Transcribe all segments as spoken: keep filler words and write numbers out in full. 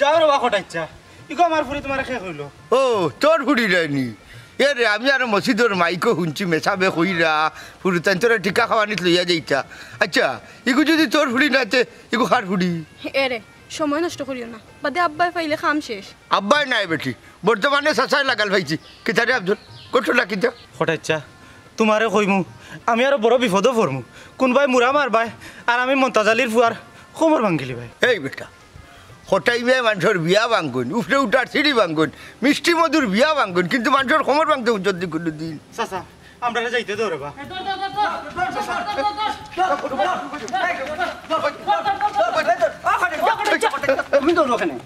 যাও রে বা কটাইচ্ছা, ইগু আমার ফুড়ি, তুমারে কে কইলো? ও, তোর ফুড়ি নায়নি? এ রে, আমি আরো মসজিদর মাইকো হুনছি মেসাবে কইরা, ফুড়ি তাইন তোরে টিকা খাওয়ানিত লইয়া যাইতা। আইচ্ছা, ইগু যুদি তোর ফুড়ি নায় তে ইগু কার ফুড়ি? এ রে, সময় নষ্ট করিও না, বাদে আব্বায় পাইলে কাম শেষ। আব্বায় নায় বেটি, বর্তমানে চাচায় লাগাল পাইছি। কিতা রে আফজল, ঘটনা কিতা? কটাইচ্ছা, তুমারে কইমু, আমি আরো বড় বিপদো পড়মু। কুনবায় মুরা মারবায়, আর আমি মন্তাজ আলীর ফুয়ার কোমর ভাঙ্গিলিবায়। এই বেটা, কটাই মিয়ায় মানষর বিয়া ভাঙ্গইন, উপরে উঠার সিঁড়ি ভাঙ্গইন, মিষ্টি মধুর বিয়া ভাঙ্গইন, কিন্তু মানষর কোমর ভাঙ্গতে বুঝছস নি কুনুদিন? চাচা, আমরারে যাইতে দেও রে বা। তুমি দৌড়ো কেনে?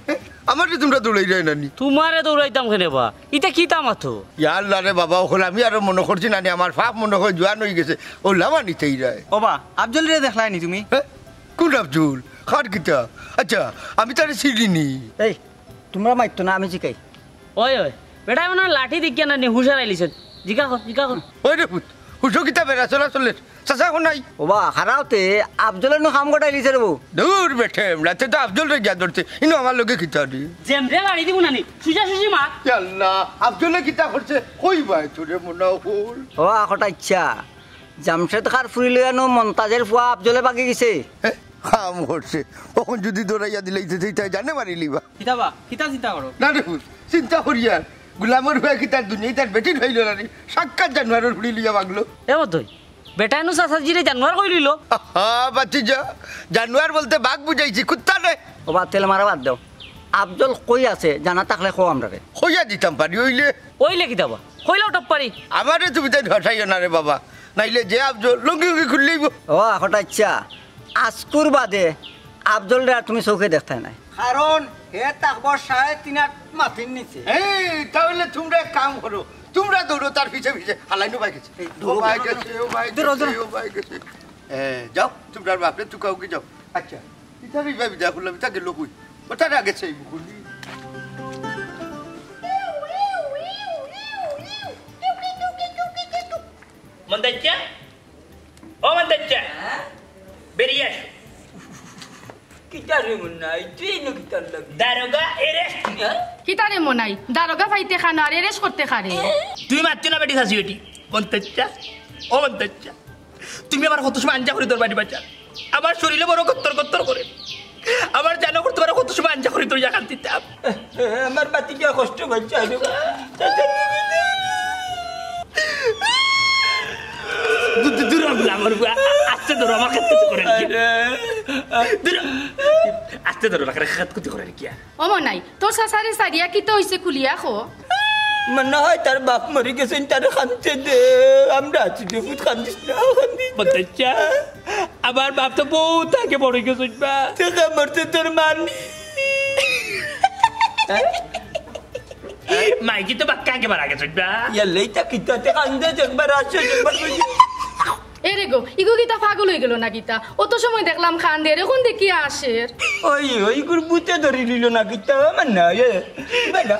আমারে তুমরা দৌড়াইরায় না নি? তুমারে দৌড়াইতাম কেনে বা? ইতা কিতা মাতো? ইয়া আল্লাহ রে বাবা, অখন আমি আরো মনো করছি না নি, আমার বাপ মনো অয় জোয়ান অইগেছে, অউলা মানিতাইরায়। ও বা, আফজলরে দেখলায় নি তুমি? হে? কুন আফজল? কার কিতা? আইচ্ছা, আমি তারে চিনি নি। এই, তুমরা মাতিও না, আমি জিকাই। ওই, ওই, বেটায় মনো অয় লাঠি দেখিয়া না নি হুশ হারাইলিছে। জিকা কর, জিকা কর। ওই রে পুত, হুশো কিতা বেড়া চলাচলের? চাচা কোনাই? ও বা, হারাওতে আফজলে নু কাম গটাইলিছে রে বউ। দূর বেটা, এমরাতে তো আফজলরে গিয়া ধরছে, ইনো আমার লগে কিতা রে? যেমরে বাড়ি দিমু না নি, সুজা সুজি মার। ইয়া আল্লাহ, আফজলে কিতা করছে? কইবায় তোরে মনো অয়। ও বা, কটাইচ্ছা, জামশেদ খাঁর ফুড়ি লইয়া নু মন্তাজের ফুয়া আফজলে ভাগি গেছে। হে, কাম করছে। অখন যুদি দৌড়াইয়া দিলাইতে, তে তাই জানে মারিলিবা। কিতা বা, কিতা চিন্তা করো? না রে পুত, চিন্তা করিয়ার। গুলামর ফুয়া কিতা দুনিয়াত তার বেটির অইলো না নি? সাক্ষাৎ জানোয়ারর ফুড়ি লইয়া ভাগলো। এ মতই, বেটায় নু চাচাজিরে জানোয়ার কইলিলো। আহা, বাতিজা, জানোয়ার বলতে বাঘ বুঝাইছি, কুত্তা নায়। ও বা, তেল মারা বাদ দেও। আফজল কই আছে, জানা থাকলে কও আমরারে। কইয়া দিতাম পারি, অইলে। অইলে কিতা বা? কইলেও টপ পারি। আমারে তুমি তাইন হটাইও না রে বাবা, নাইলে যে আফজল লুঙ্গি উঙ্গি খুলিলিবো। ও, কটাইচ্ছা, আইজকুর বাদে আফজলরে আর তুমি চউখে দেখতায় নায়। কারণ হে থাকবো সাড়ে তিন আট মাটির নিচে। এই, তাইলে তুমরা এক কাম করো, তুমরা দৌড়ো তার পিছে পিছে। হালাইনু বায় গেছে। এই, ও দৌড়ো, বায় দৌড়ো, গেছে, ও বায় দৌড়ো, গেছে, দৌড়ো। ও বায় গেছে। এ, যাও, তুমরার বাপরে তুকাউকি যাও। আইচ্ছা, ইতারে ইবা বিদায় করলাম, ইতা গেলো কই? ও তার আগে চাইব করি। মন্তাইচ্ছা? ও মন্তাইচ্ছা? বেরিয়া আইসো। কিতা রে মনাই, তুই ইনো কিতার লাগি? দারোগা arrest। হ্যাঁ? কিতা রে মনাই, দারোগা পাইতে কারে আর arrest করতে কারে? তুই মাতিও না বেটি, চাচি বেটি। মন্তাইচ্ছা, ও মন্তাইচ্ছা, তুমি আমারে কত সময় আঞ্জা করি ধরবায় নি বাচ্চা? আমার শরীরে বড় গত্তর গত্তর করে। আমার জানো করতে পারো কত সময় আঞ্জা করি ধরিয়া কান্দিতাম। আমার বাতিজা কষ্ট পাইছে, আরে বা। দূর, দূর, দূর হ, আমার বুয়া। আস্তে ধরো, আমার কাছে কিছু করে না। আরে। দূর হ। আস্তে ধরো, আমার কাছে কিছু করে না। ও মনাই, তোর চাচারে ছাড়িয়া কিতা অইছে খুলিয়া ক। মনে অয় তার বাপ মরি গেছইন, তারে কানতে দে। আমরা আছি রে পুত, কান্দিস না, কান্দিস না। মন্তাইচ্ছা, আমার বাপ তো বউত আগে মরি গেছইন বা। তে কে মরছে, তোর মা নি? মাইজি তো বাক্কা আগে মারা গেছইন বা। ইয়াল্লা, ইতা কিতা তে কান্দে, একবার আসে, একবার বুঝি। এরে গো, ইগু কিতা পাগল অইগেলো না কিতা? অত সময় দেখলাম কান্দের, অখন দেখি হাসের। ওই, ওই গুর ভূতে ধরিলিলো না কিতা? আমার না, এ, বেটা।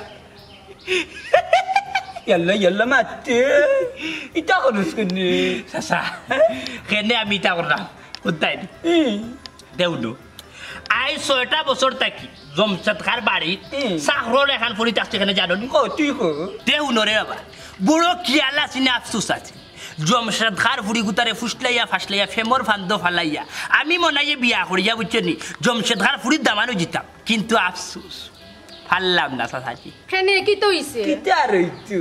ইয়াল্লা, ইয়াল্লা, মাততে। ইতা করস কেনে? চাচা, কেনে আমি ইতা করলাম? হুনতায় নি? হুম। দেও নু। আইজ ছয়টা বছর থাকি জমশেদ খাঁর বাড়িত হুম। চাকরর লাখান পড়ি থাকছি, কেনে জানো নি? ক, তুই ক। দেও নু রে বাবা। বড় খিয়াল আছে না আফসোস আছে। জমশেদ খাঁর ফুড়ি গুতারে ফুসলাইয়া ফাসলাইয়া ফেমর ফান্দ ফালাইয়া আমি মনাইয়ে বিয়া করিয়া, বুঝছো নি? জমশেদ খাঁর ফুড়ির দামান অইযিতাম। কিন্তু আফসোস, পারলাম না, চাচাজি। কেনে, কিতা অইছে? কিতা আর অইতো?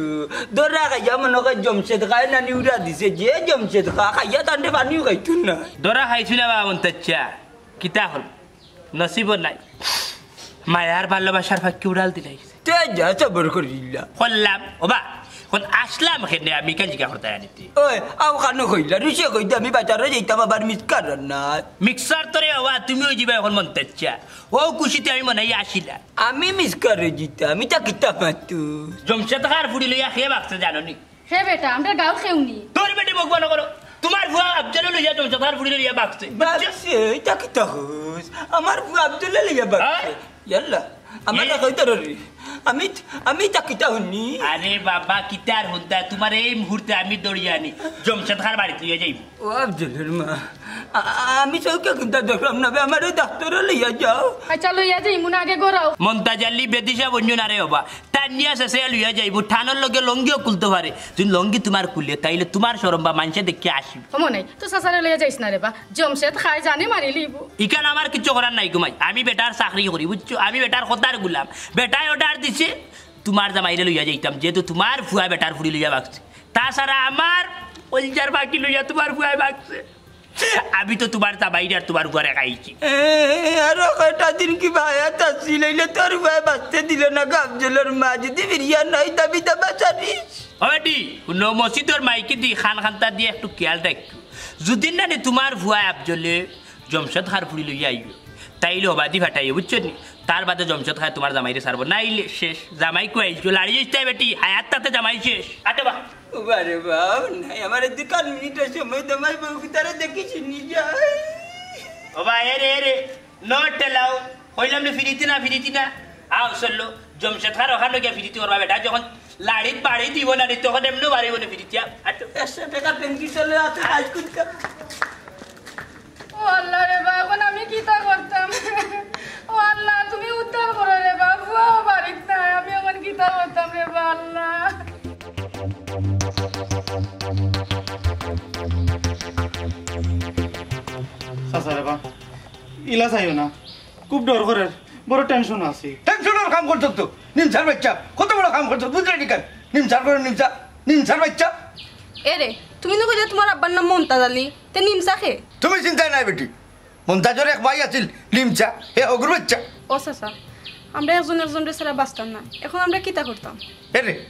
ধরা খাইয়া মনো কয় জমশেদ খাঁয় নানি উড়া দিছে, যে জমশেদ খাঁ খাইয়া তানরে পানিও খাইতো না। ধরা খাইছি না বাবা, মন্তাইচ্ছা। কিতা অইল? নসিবো নাই। মায়ার ভালোবাসার ফাঁকি উড়াল দিলাইছে। তে যা সবর করিলা। করলাম। ওবা, অখন আসলাম কেনে আমি, কেন জিগা করতায় আনিতে? ওই, আও কানো কইলা, রুশে কইতে আমি বাজারো যাইতাম আবার মিক্সার না। মিক্সার তো রে বাবা, তুমি অইযিবায় অখন মন্তাইচ্ছা। ও খুশিতে আমি মনাইয়া আসিলাম। আমি মিক্সারে যিতাম, আমি তা কিতা মাতু। জমশেদ খাঁর ফুড়ি লইয়া কে ভাগছে জানো নি? হে বেটা, আমরার গাঁওর কেউ নি। তোর বেটি বকবা না করো। তুমার ফুয়া আফজলে লইয়া জমশেদ খাঁর ফুড়ি লইয়া ভাগছে। ভাগছে, ইতা কিতা কস? আমার ফুয়া আফজলে লইয়া ভাগছে। হ্যাঁ? ইয়াল্লা, আমার এ? কথা কইতে রে। আমি, আমি ইতা কিতা হুনি? আরে বাবা, কিতা আর হুনতায়? তুমারে এই মুহূর্তে আমি ধরিয়া আনি, জমশেদ খাঁর বাড়িত লইয়া যাইমু। ও আফজলর মা, আ-, আ-, আমি চউখে কুন্তা দেখরাম না বে, আমারে ডাক্তরো লইয়া যাও। আচ্ছা, লইয়া যাইমু না, আগে ঘুরাও। মন্তাজ আলী বেদিশা বইন্যু না রে ওবা, টানিয়া শেষে লইয়া যাইবো, টানর লগে লঙ্গিও খুলতো পারে। যদি লঙ্গি তুমার খুলে, তাইলে তুমার শরম বা মানষে দেখিয়া আসিবো। ও মনে, তো চাচারে লইয়া যাইস না রে বা, জমশেদ খায় জানে মারি লিবো। ইখান আমার কিচ্ছু করার নাই গো মাই, আমি বেটার চাকরি করি, বুঝছো? আমি বেটার কথার গুলাম। বেটায় অর্ডার দিছে, তুমার জামাইরে লইয়া যাইতাম, যেহেতু তুমার ফুয়া বেটার ফুড়ি লইয়া ভাগছে। তাছাড়া আমার কইলজার পাখি লইয়া তুমার ফুয়ায় ভাগছে। আমি তো তুমার জামাইরে আর তুমার ফুয়ারে খাইছি। এ, আরো কয়টা দিন কিবা হায়াত আছিল, অইলে তোর ফুয়ায় বাঁচতে দিল না, গাবজলর মা যদি ফিরিয়া নাই, দাবি দাবা সারিস। ও বেটি, হুনো, মসজিদর মাইকে দি খান খান্তা দিয়া একটু খেয়াল রাখিও। যদি না নি তুমার ফুয়ায় আফজলে জমশেদ খার ফুড়ি লইয়া আইও, তাইলে হবাদি ফাটাইও, বুঝছো নি? তার বাদে জমশেদ খায় তুমার জামাইরে ছাড়বো, নাইলে শেষ। জামাই কুয়াইছো, লাড়ি যাইস তাই বেটি, হায়াত তাতে জামাই শেষ। আটো বা। ও বারে বাপ, নাই, আমার দুকান মিনিটের সময় তো আমার বউ তারা দেখিস নি যায়। ও বা, এ রে, এ রে, নট এলাও। কইলাম রে ফিরিতি না, ফিরিতি না। আও চললো, জমশেদ খার ওখানে গিয়া ফিরিতি করবা বেটা, যখন লাড়িত বাড়ি দিব না রে, তখন এমনিও বাড়িব না ফিরিতি। আও, আটো। একশো টাকা ব্যাংকে চলে আছে, আজ কোন কা- ও আল্লাহ রে বা, এখন আমি কিতা করতাম? ও আল্লাহ, তুমি উদ্ধার করো রে বা, ফুয়াও বাড়িত নাই, আমি এখন কিতা করতাম রে বা আল্লাহ? চাচা রে বা, ইলা চাইও না, খুব ডর করের, বড় টেনশন আছি। টেনশনর কাম করছো তো, নিমসার বাচ্চা, কত বড় কাম করছো, বুঝলে নি কেন? নিমসার করে নিমসা, নিমসার বাচ্চা। এ রে, তুমি না কইলে তুমার আব্বার নাম মন্তাজ আলী, তে নিমসা কে? তুমি চিন্তায় নাই বেটি, মন্তাজর এক ভাই আছিল নিমসা, হে হগুর বাচ্চা। ও চাচা, আমরা একজন একজনরে ছাড়া বাঁচতাম না, এখন আমরা কিতা করতাম? এ রে,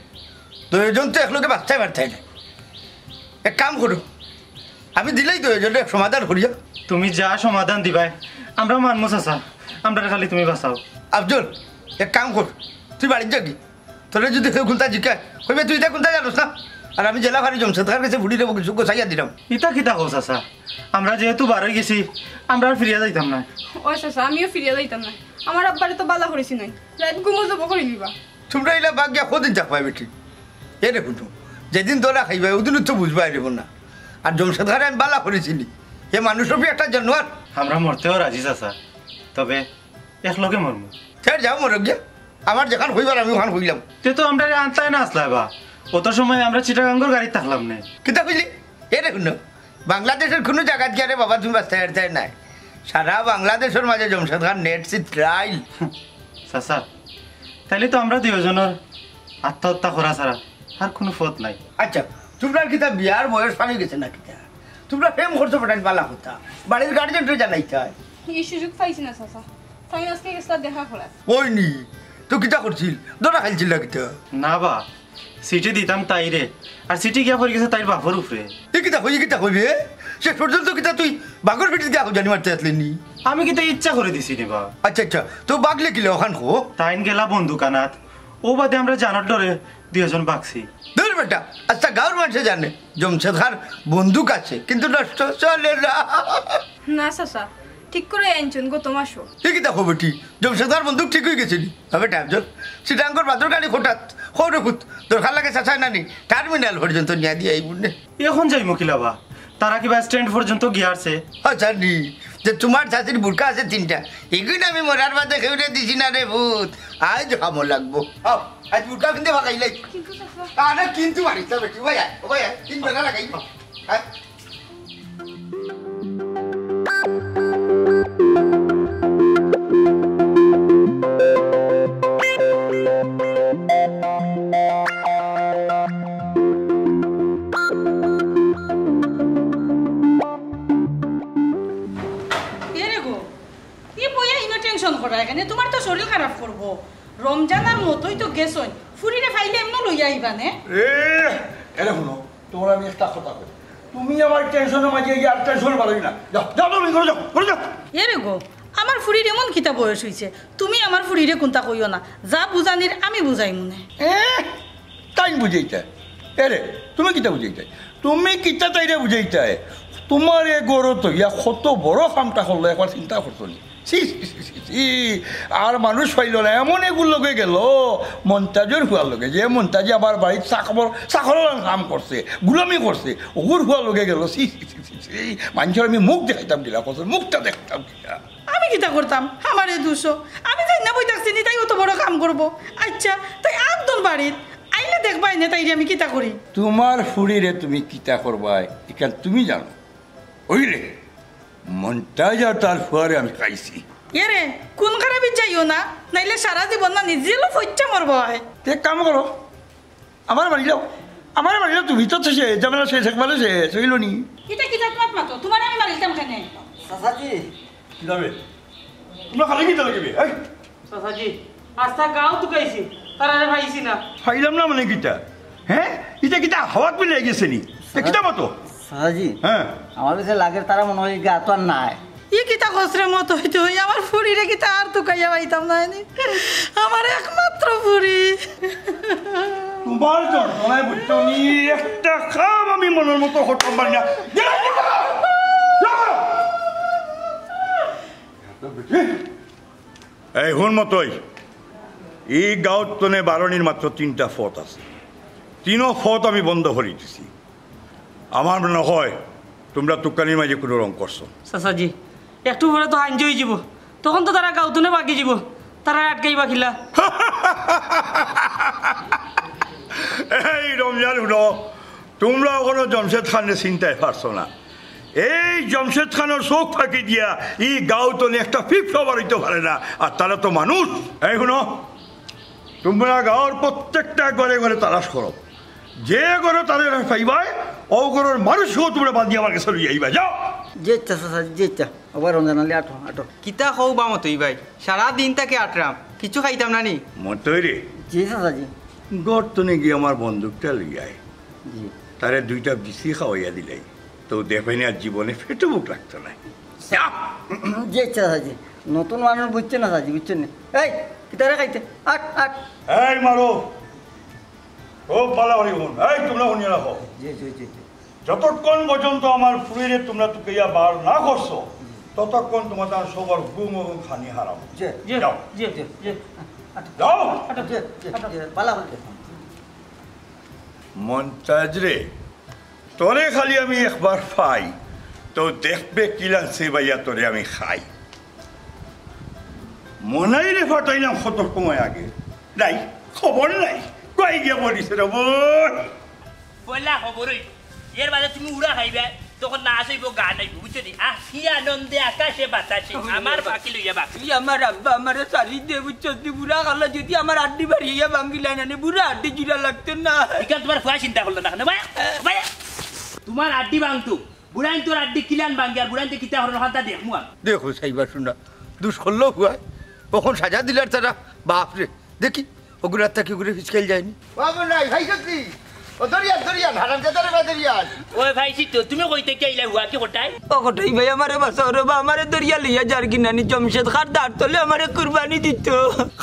দুইজন তো একলগে বাঁচতায় পারতায় না। এক কাম করো, আমি দিলেই দুইজনরে এক সমাধান করিয়া। তুমি যা সমাধান দিবায়, আমরা মানমু চাচা, আমরারে খালি তুমি বাঁচাও। আফজল, এক কাম কর, তুই বাড়িত যাগি। তোরে যদি কেউ কুন্তা জিকায়, কইবে, "তুই ইতা কুন্তা জানোস না?" আর আমি যেলা পারি জমশেদ খার গেছে ফুড়িরে কিছু গোছাইয়া দিলাম। ইতা কিতা কও চাচা? আমরা যেহেতু বার অই গেছি, আমরা আর ফিরিয়া যাইতাম না। ও চাচা, আমিও ফিরিয়া যাইতাম না। আমার আব্বারে তো বালা করিছি নাই, রাইত ঘুমো জবো করি দিবা। তুমরা ইলা বাগিয়া কদিন থাকবায় বেটি? এ রে হুনো, যেদিন ধরা খাইবায়, ওদিন তো বুঝবায় রে না। আর জমশেদ খারে আমি বালা করিছিনি, হে মানুষ রূপী একটা জানোয়ার। আমরা মরতেও রাজি চাচা, তবে একলগে মরমু। ফের যাও মরো গিয়া, আমার যেখান কইবার আমি ওখান কইলাম। তে তো আমরারে আনতায় না আছলায় বা, অত সময় আমরা চিটাগাঙ্গর গাড়িত থাকলাম নে। কিতা কইলি? এ রে হুনো, বাংলাদেশর কুনু জাগাত গিয়া রে বাবা তুমি বাঁচতায় পারতায় নায়। সারা বাংলাদেশর মাঝে জমশেদ খার নেট সিট ট্রাইল। চাচা, তাইলে তো আমরা দুইজনর আত্মহত্যা করা ছাড়া আর কুনু পথ নাই। আচ্ছা, তুমরার কিতা বিয়ার বয়স পার অই গেছে না কিতা? তুমরা প্রেম করছো বেটাইন বালা কথা, বাড়ির গার্জেনরে জানাইতায়। এই সুযোগ পাইছি না চাচা, তাইন আজকে গেছলা দেখা করাত। ওই নি, তো কিতা করছিল? ধরা খাইছিল না কিতা? না বা, চিঠি দিতাম তাইরে, আর চিঠি গিয়া পড়ি গেছে তাইর বাপর উপরে। এ কিতা কই, এ কিতা কইবে? শেষ পর্যন্ত কিতা তুই বাঘর পিঠিত গিয়া জানি মারতে আসলি নি? আমি কিতা ইচ্ছা করি দিছি নি বা? আচ্ছা, আচ্ছা, তো বাঘ লেখিলে ওখান কো? তাইন গেলা বন্দুক আনাত, ও বাদে আমরা জানর ডরে দুইজন বাগছি। ধুর বেটা, আচ্ছা, গাঁওর মানষে জানে জমশেদ খার বন্দুক আছে, কিন্তু নষ্ট চলে না। না চাচা, ঠিক করি আনছইন গত মাসো। এ কিতা খবর ঠিক? জমশেদ খার বন্দুক ঠিক অই গেছে নি? হবে টাইম চল। চিটাঙ্গর বাদর গাড়ি খোটাত। খবরে খুত। দরকার লাগে চাচায় নানি টার্মিনাল পর্যন্ত নিয়া দিয়া আইবো নে। এখন যাইমু কিলা বা? তারা কিবা স্ট্যান্ড পর্যন্ত গিয়া আছে? আচ্ছা নি, যে তুমার চাচির বুরকা আছে তিনটা, এগুন আমি মরার বাদে কেউরে দিছি না রে পুত। আইজ খামো লাগবো। আও, আইজ বুরকা পিন্দে ভাগাইলাই। কিন্তু চাচা। আরে কিন্তু মারিস না বেটি, ওই আয়, ওই আয়, তিন বেলা লাগাই। হ্যাঁ? এ রে গো, ই বইয়া ইনো টেনশন করা এখানে, তুমার তো শরীর খারাপ করবো। রমজান আর মতই তো গেছইন, ফুরিরে পাইলে এমন লইয়া আইবা নে। এ, এরে হুনো, তুমারে আমি একটা কথা কই, তুমি আমার টেনশনর মাঝে গিয়া আর টেনশন বাড়াই না। যাও, যাও, তুমি ঘরে যাও, ঘরে যাও। এ রে গো, আমার ফুরির এমন কিতা বয়স অইছে, তুমি আমার ফুরিরে কুন্তা কইও না, যা বুঝানির আমি বুঝাইমু নে। এ, তাইন বুঝাইতায়। এরে, তুমি কিতা বুঝাইতায়? তুমি কিতা তাইরে বুঝাইতায়? তুমার এ ঘরো থইয়া কত বড় কামটা করলো, একবার চিন্তা করছো নি? ছি, ছি, ছি, ছি, ছি। আর মানুষ পাইল না, এমন এগুর লগে গেল, মন্তাজর ফুয়ার লগে, যে মন্তাজে আমার বাড়িত চাকর, চাকরর কাম করছে, গুলামি করছে, ওগুর ফুয়ার লগে গেল। ছি, ছি, ছি, ছি, ছি। মানুষর আমি মুখ দেখাইতাম কিলা, কত মুখটা দেখতাম কিলা। আমি কিতা করতাম? আমারে দুষো। আমি যাই না বই থাকছি নি, তাই অত বড় কাম করবো। আচ্ছা, তাই আন্দন বাড়িত আইলে দেখবায় নে, তাইরে আমি কিতা করি। তোমার ফুড়িরে তুমি কিতা করবায়, ইখান তুমি জানো। ওই রে, মন্তাজ আর তার ফুয়ারে আমি খাইছি। এরে, কোন খারাপি যাইও না, নাইলে সারা জীবন না নিজে লো ফইচ্চা মরবো হয়। তে এক কাম করো, আমার বাড়ি যাও, আমার বাড়ি যাও, তুমি তো শেষ, ঝামেলা শেষ, একবারে শেষ, হইল নি? এটা কি জাত মাত মাতো? তোমার আমি মারিতাম কেনে? চাচাজি। কি যাবে? তোমরা খালি কি যাবে? এই! চাচাজি, আস্তা গাঁও তুকাইছি, তারারে পাইছি না। পাইলাম না মানে কিতা? হ্যাঁ? এটা কিতা হাওয়াত মিলে গেছে নি? এ কিতা মতো? চাচাজি, হ্যাঁ। আমার কাছে লাগে তারা মনে হয় গাতো আর নাই। ই কিতা কস রে মতো হইতে হই, আমার ফুড়িরে কিতা আর তুকাইয়া পাইতাম না নি? আমার একমাত্র ফুড়ি। তোমার যন্ত্রণায় বুঝছো নি, একটা কাম আমি মনের মতো করতাম পারি না। এই হুন মতই, ই গাঁওত তনে বারনির মাত্র তিনটা পথ আছে, তিনও পথ আমি বন্ধ করি দিছি। আমার মনে হয় তোমরা তুকানির মাঝে কোনো রং করছো। চাচাজি, একটু পরে তো হাইঞ্জ হয়ে যাব, তখন তো তারা গাঁওতনে বাকি যাব, তারা আটকাইবা কিলা? এই রমজান, হুনো, তোমরা অখনো জমশেদ খানরে চিনতায় পারছো না। এই জমশেদ খানর চোখ ফাঁকি দিয়া ই গাঁওত একটা পিঁপড়া বারইতো পারে না, আর তারা তো মানুষ। এই হুনো, তোমরা গাঁওর প্রত্যেকটা ঘরে ঘরে তালাশ করো, যে ঘরো তারে পাইবায়, ও ঘরর মানুষও তোমরা বান্ধিয়া আমার কাছে লইয়া আইবা। যাও। জি আচ্ছা চাচা, জি আচ্ছা। আবার রমজান আলী, আটো, আটো। কিতা কও বা মতই ভাই, সারা দিন তাকে আটরাম, কিছু খাইতাম না নি। মতই রে। জি চাচাজি। ঘর তনে গিয়া আমার বন্দুকটা লইয়া আয়। জি। তারে দুইটা বিসি খাওয়াইয়া দিলাই, তো দেখবায় নি আর জীবনে পেটো ভুক লাগতো না। যা। জি চাচাজি, নতুন মানুষ বুঝছে না চাচাজি, বুঝছেন না? এই, কিতারে খাইতে? আট, আট। এই মারো, খুব ভালা করি হুন। এই, তোমরা হুনিয়া রাখো। জি, জি, জি, জি। যতক্ষণ পর্যন্ত আমার ফুড়িরে তোমরা তুকাইয়া বার না করছো, ততক্ষণ তোমাদের সবার ঘুম এবং খানি হারাম। জি, জি, যাও। জি, জি, জি। যাও। আটো, জি, জি, আটো। জি, ভালা করি। মন্তাজ রে, তোরে খালি আমি একবার পাই, তো দেখবে কিলান সে বাইয়া তোরে আমি খাই। মনাইরে ফাটাইলাম কত সময় আগে, নাই, খবর নাই, কই গিয়া পড়িছে রে বল? পয়লা খবর হইব, এর বাদে তুমি উড়া খাইবে, তখন নাচ হইব, গান হইব, বুঝছো নি? আহ, কি আনন্দে আকাশে বাতাসে আমার পাখি লইয়া বাঁচি। তুই আমার আব্বা, আমারে সারি দে, বুঝছো নি? বুড়া কালে যদি আমার আড্ডি বাড়িয়া ভাঙ্গিলাই না নে, বুড়া আড্ডি জুড়া লাগতো না। ইখান তোমার ফুয়া চিন্তা করলো না কেনে? ভাই, ভাই, তোমার আড্ডি ভাঙতো, বুড়াইন তোর আড্ডি কিলান ভাঙ্গি, আর বুড়াইনতে কিতা হরণ হাতা দেখমু আমি। দেখো সাইবা শুনা, দুষ করলো ফুয়ায়, কখন সাজা দিলার তারা, বাপ রে। দেখি, ওগুলো আত্মা কি ওগুলো ফিসকাইল যায়নি? বাবু নাই, ভাই সত্যি। ও দরিয়ান, দরিয়ান, হারামজাদা রে বা দরিয়ান। ওই ভাই, সিদ্ধ, তুমি কইতে কি আইলা, হুয়া কি কোটায়? ও কোটাই ভাই, আমারে বাঁচাও রে বা, আমারে দরিয়া লইয়া যার কি নানি, জমশেদ খার দাঁড় তলে আমারে কুরবানি দিত।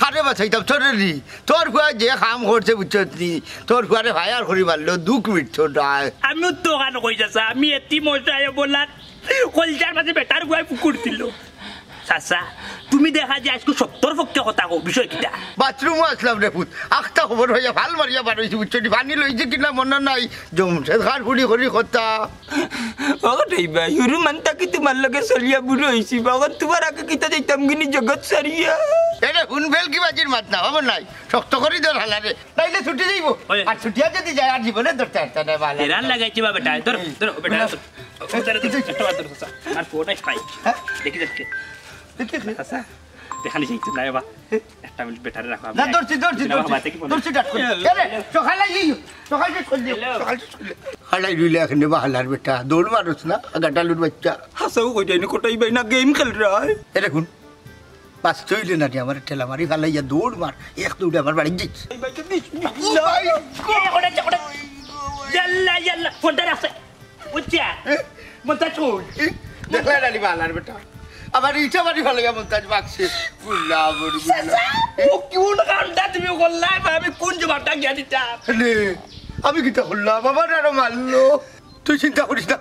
খারে বাঁচাইতাম, তোরে নি। তোর ফুয়া যে কাম করছে, বুঝছত নি? তোর ফুয়ারে ফায়ার করি মারলো, দুঃখ মিটতো না। আমিও তো ওখানে কই যাচ্ছে, আমি এতি মশায় বলার কলজার মাঝে বেটার গুয়ায় পুকুর দিল। চাচা, তুমি দেখা যায় আজকে সত্তর পক্ষে কথা কও, বিষয় কিতা? বাথরুমও আসলাম রে পুত, আখতা খবর হইয়া ফাল মারিয়া বার হইছি, বুঝছো নি? পানি লইছে কিনা মনে নাই, জমশেদ খার ফুড়ি করি কথা। ওগো রে ভাই, হুরু মানতা কি তোমার লগে চলিয়া বুড়ো হইছি, বাবা তোমার আগে কিতা যাইতাম গিনি জগৎ সারিয়া। এরে হুন ফেল কি বাজির মাত না, বাবা নাই, শক্ত করি ধর হালারে, নাইলে ছুটি যাইব। ওই। আর ছুটিয়া যদি যায় আর জীবনে ধরতে পারতে না, বালা। এরান লাগাইছে বা বেটা, ধরো, ধরো, বেটা, ধরো। ও, ধরো, ধরো, একটা বার ধরো, চাচা। আর ফোন নাই, ভাই। হ্যাঁ? দেখি, দেখি। দেখি, দেখি। চাচা, দেখানি যাইতো না, বাবা। একটা মিনিট বেটারে রাখো, আমি না, ধরছি, ধরছি, না, ধরছি। বাবা, দেখি ফোন। ধরছি, ডাক করি। এ রে, সকালে এই, সকালে চল দিও, হ্যালো। সকালে চল দিও। হালাই রইলে এখানে বাহালার বেটা, দৌড় মারছ না, গাডালুর বাচ্চা। হাসাও কই যাইনি, কোটাই ভাই না গেম খেল রা হয়। এ দেখুন, বাঁচতে হইলে না রে, আমার ঠেলা মারি ফালাইয়া দৌড় মার, এক দৌড়ে আমার বাড়ি যাইস। এই ভাই, তো নিস, নিস। ও ভাই। এ, ওটা, ওটা। ইয়াল্লা, ইয়াল্লা, ফোনটা রাখছে। বুঝছে? এ? মন্তাজ কই? এ? দেখলে না রে বালার বেটা? আমার ইটা বাড়ি ভালো গেল মন্তাজ বাক্সে। গুল্লা, বড় গুল্লা। চাচা, ও কোন কামটা তুমি করলায়? বা আমি কোন জবাবটা গিয়া দিতাম? নে, আমি কিতা করলাম? আমার আরো মারলো। তুই চিন্তা করিস না,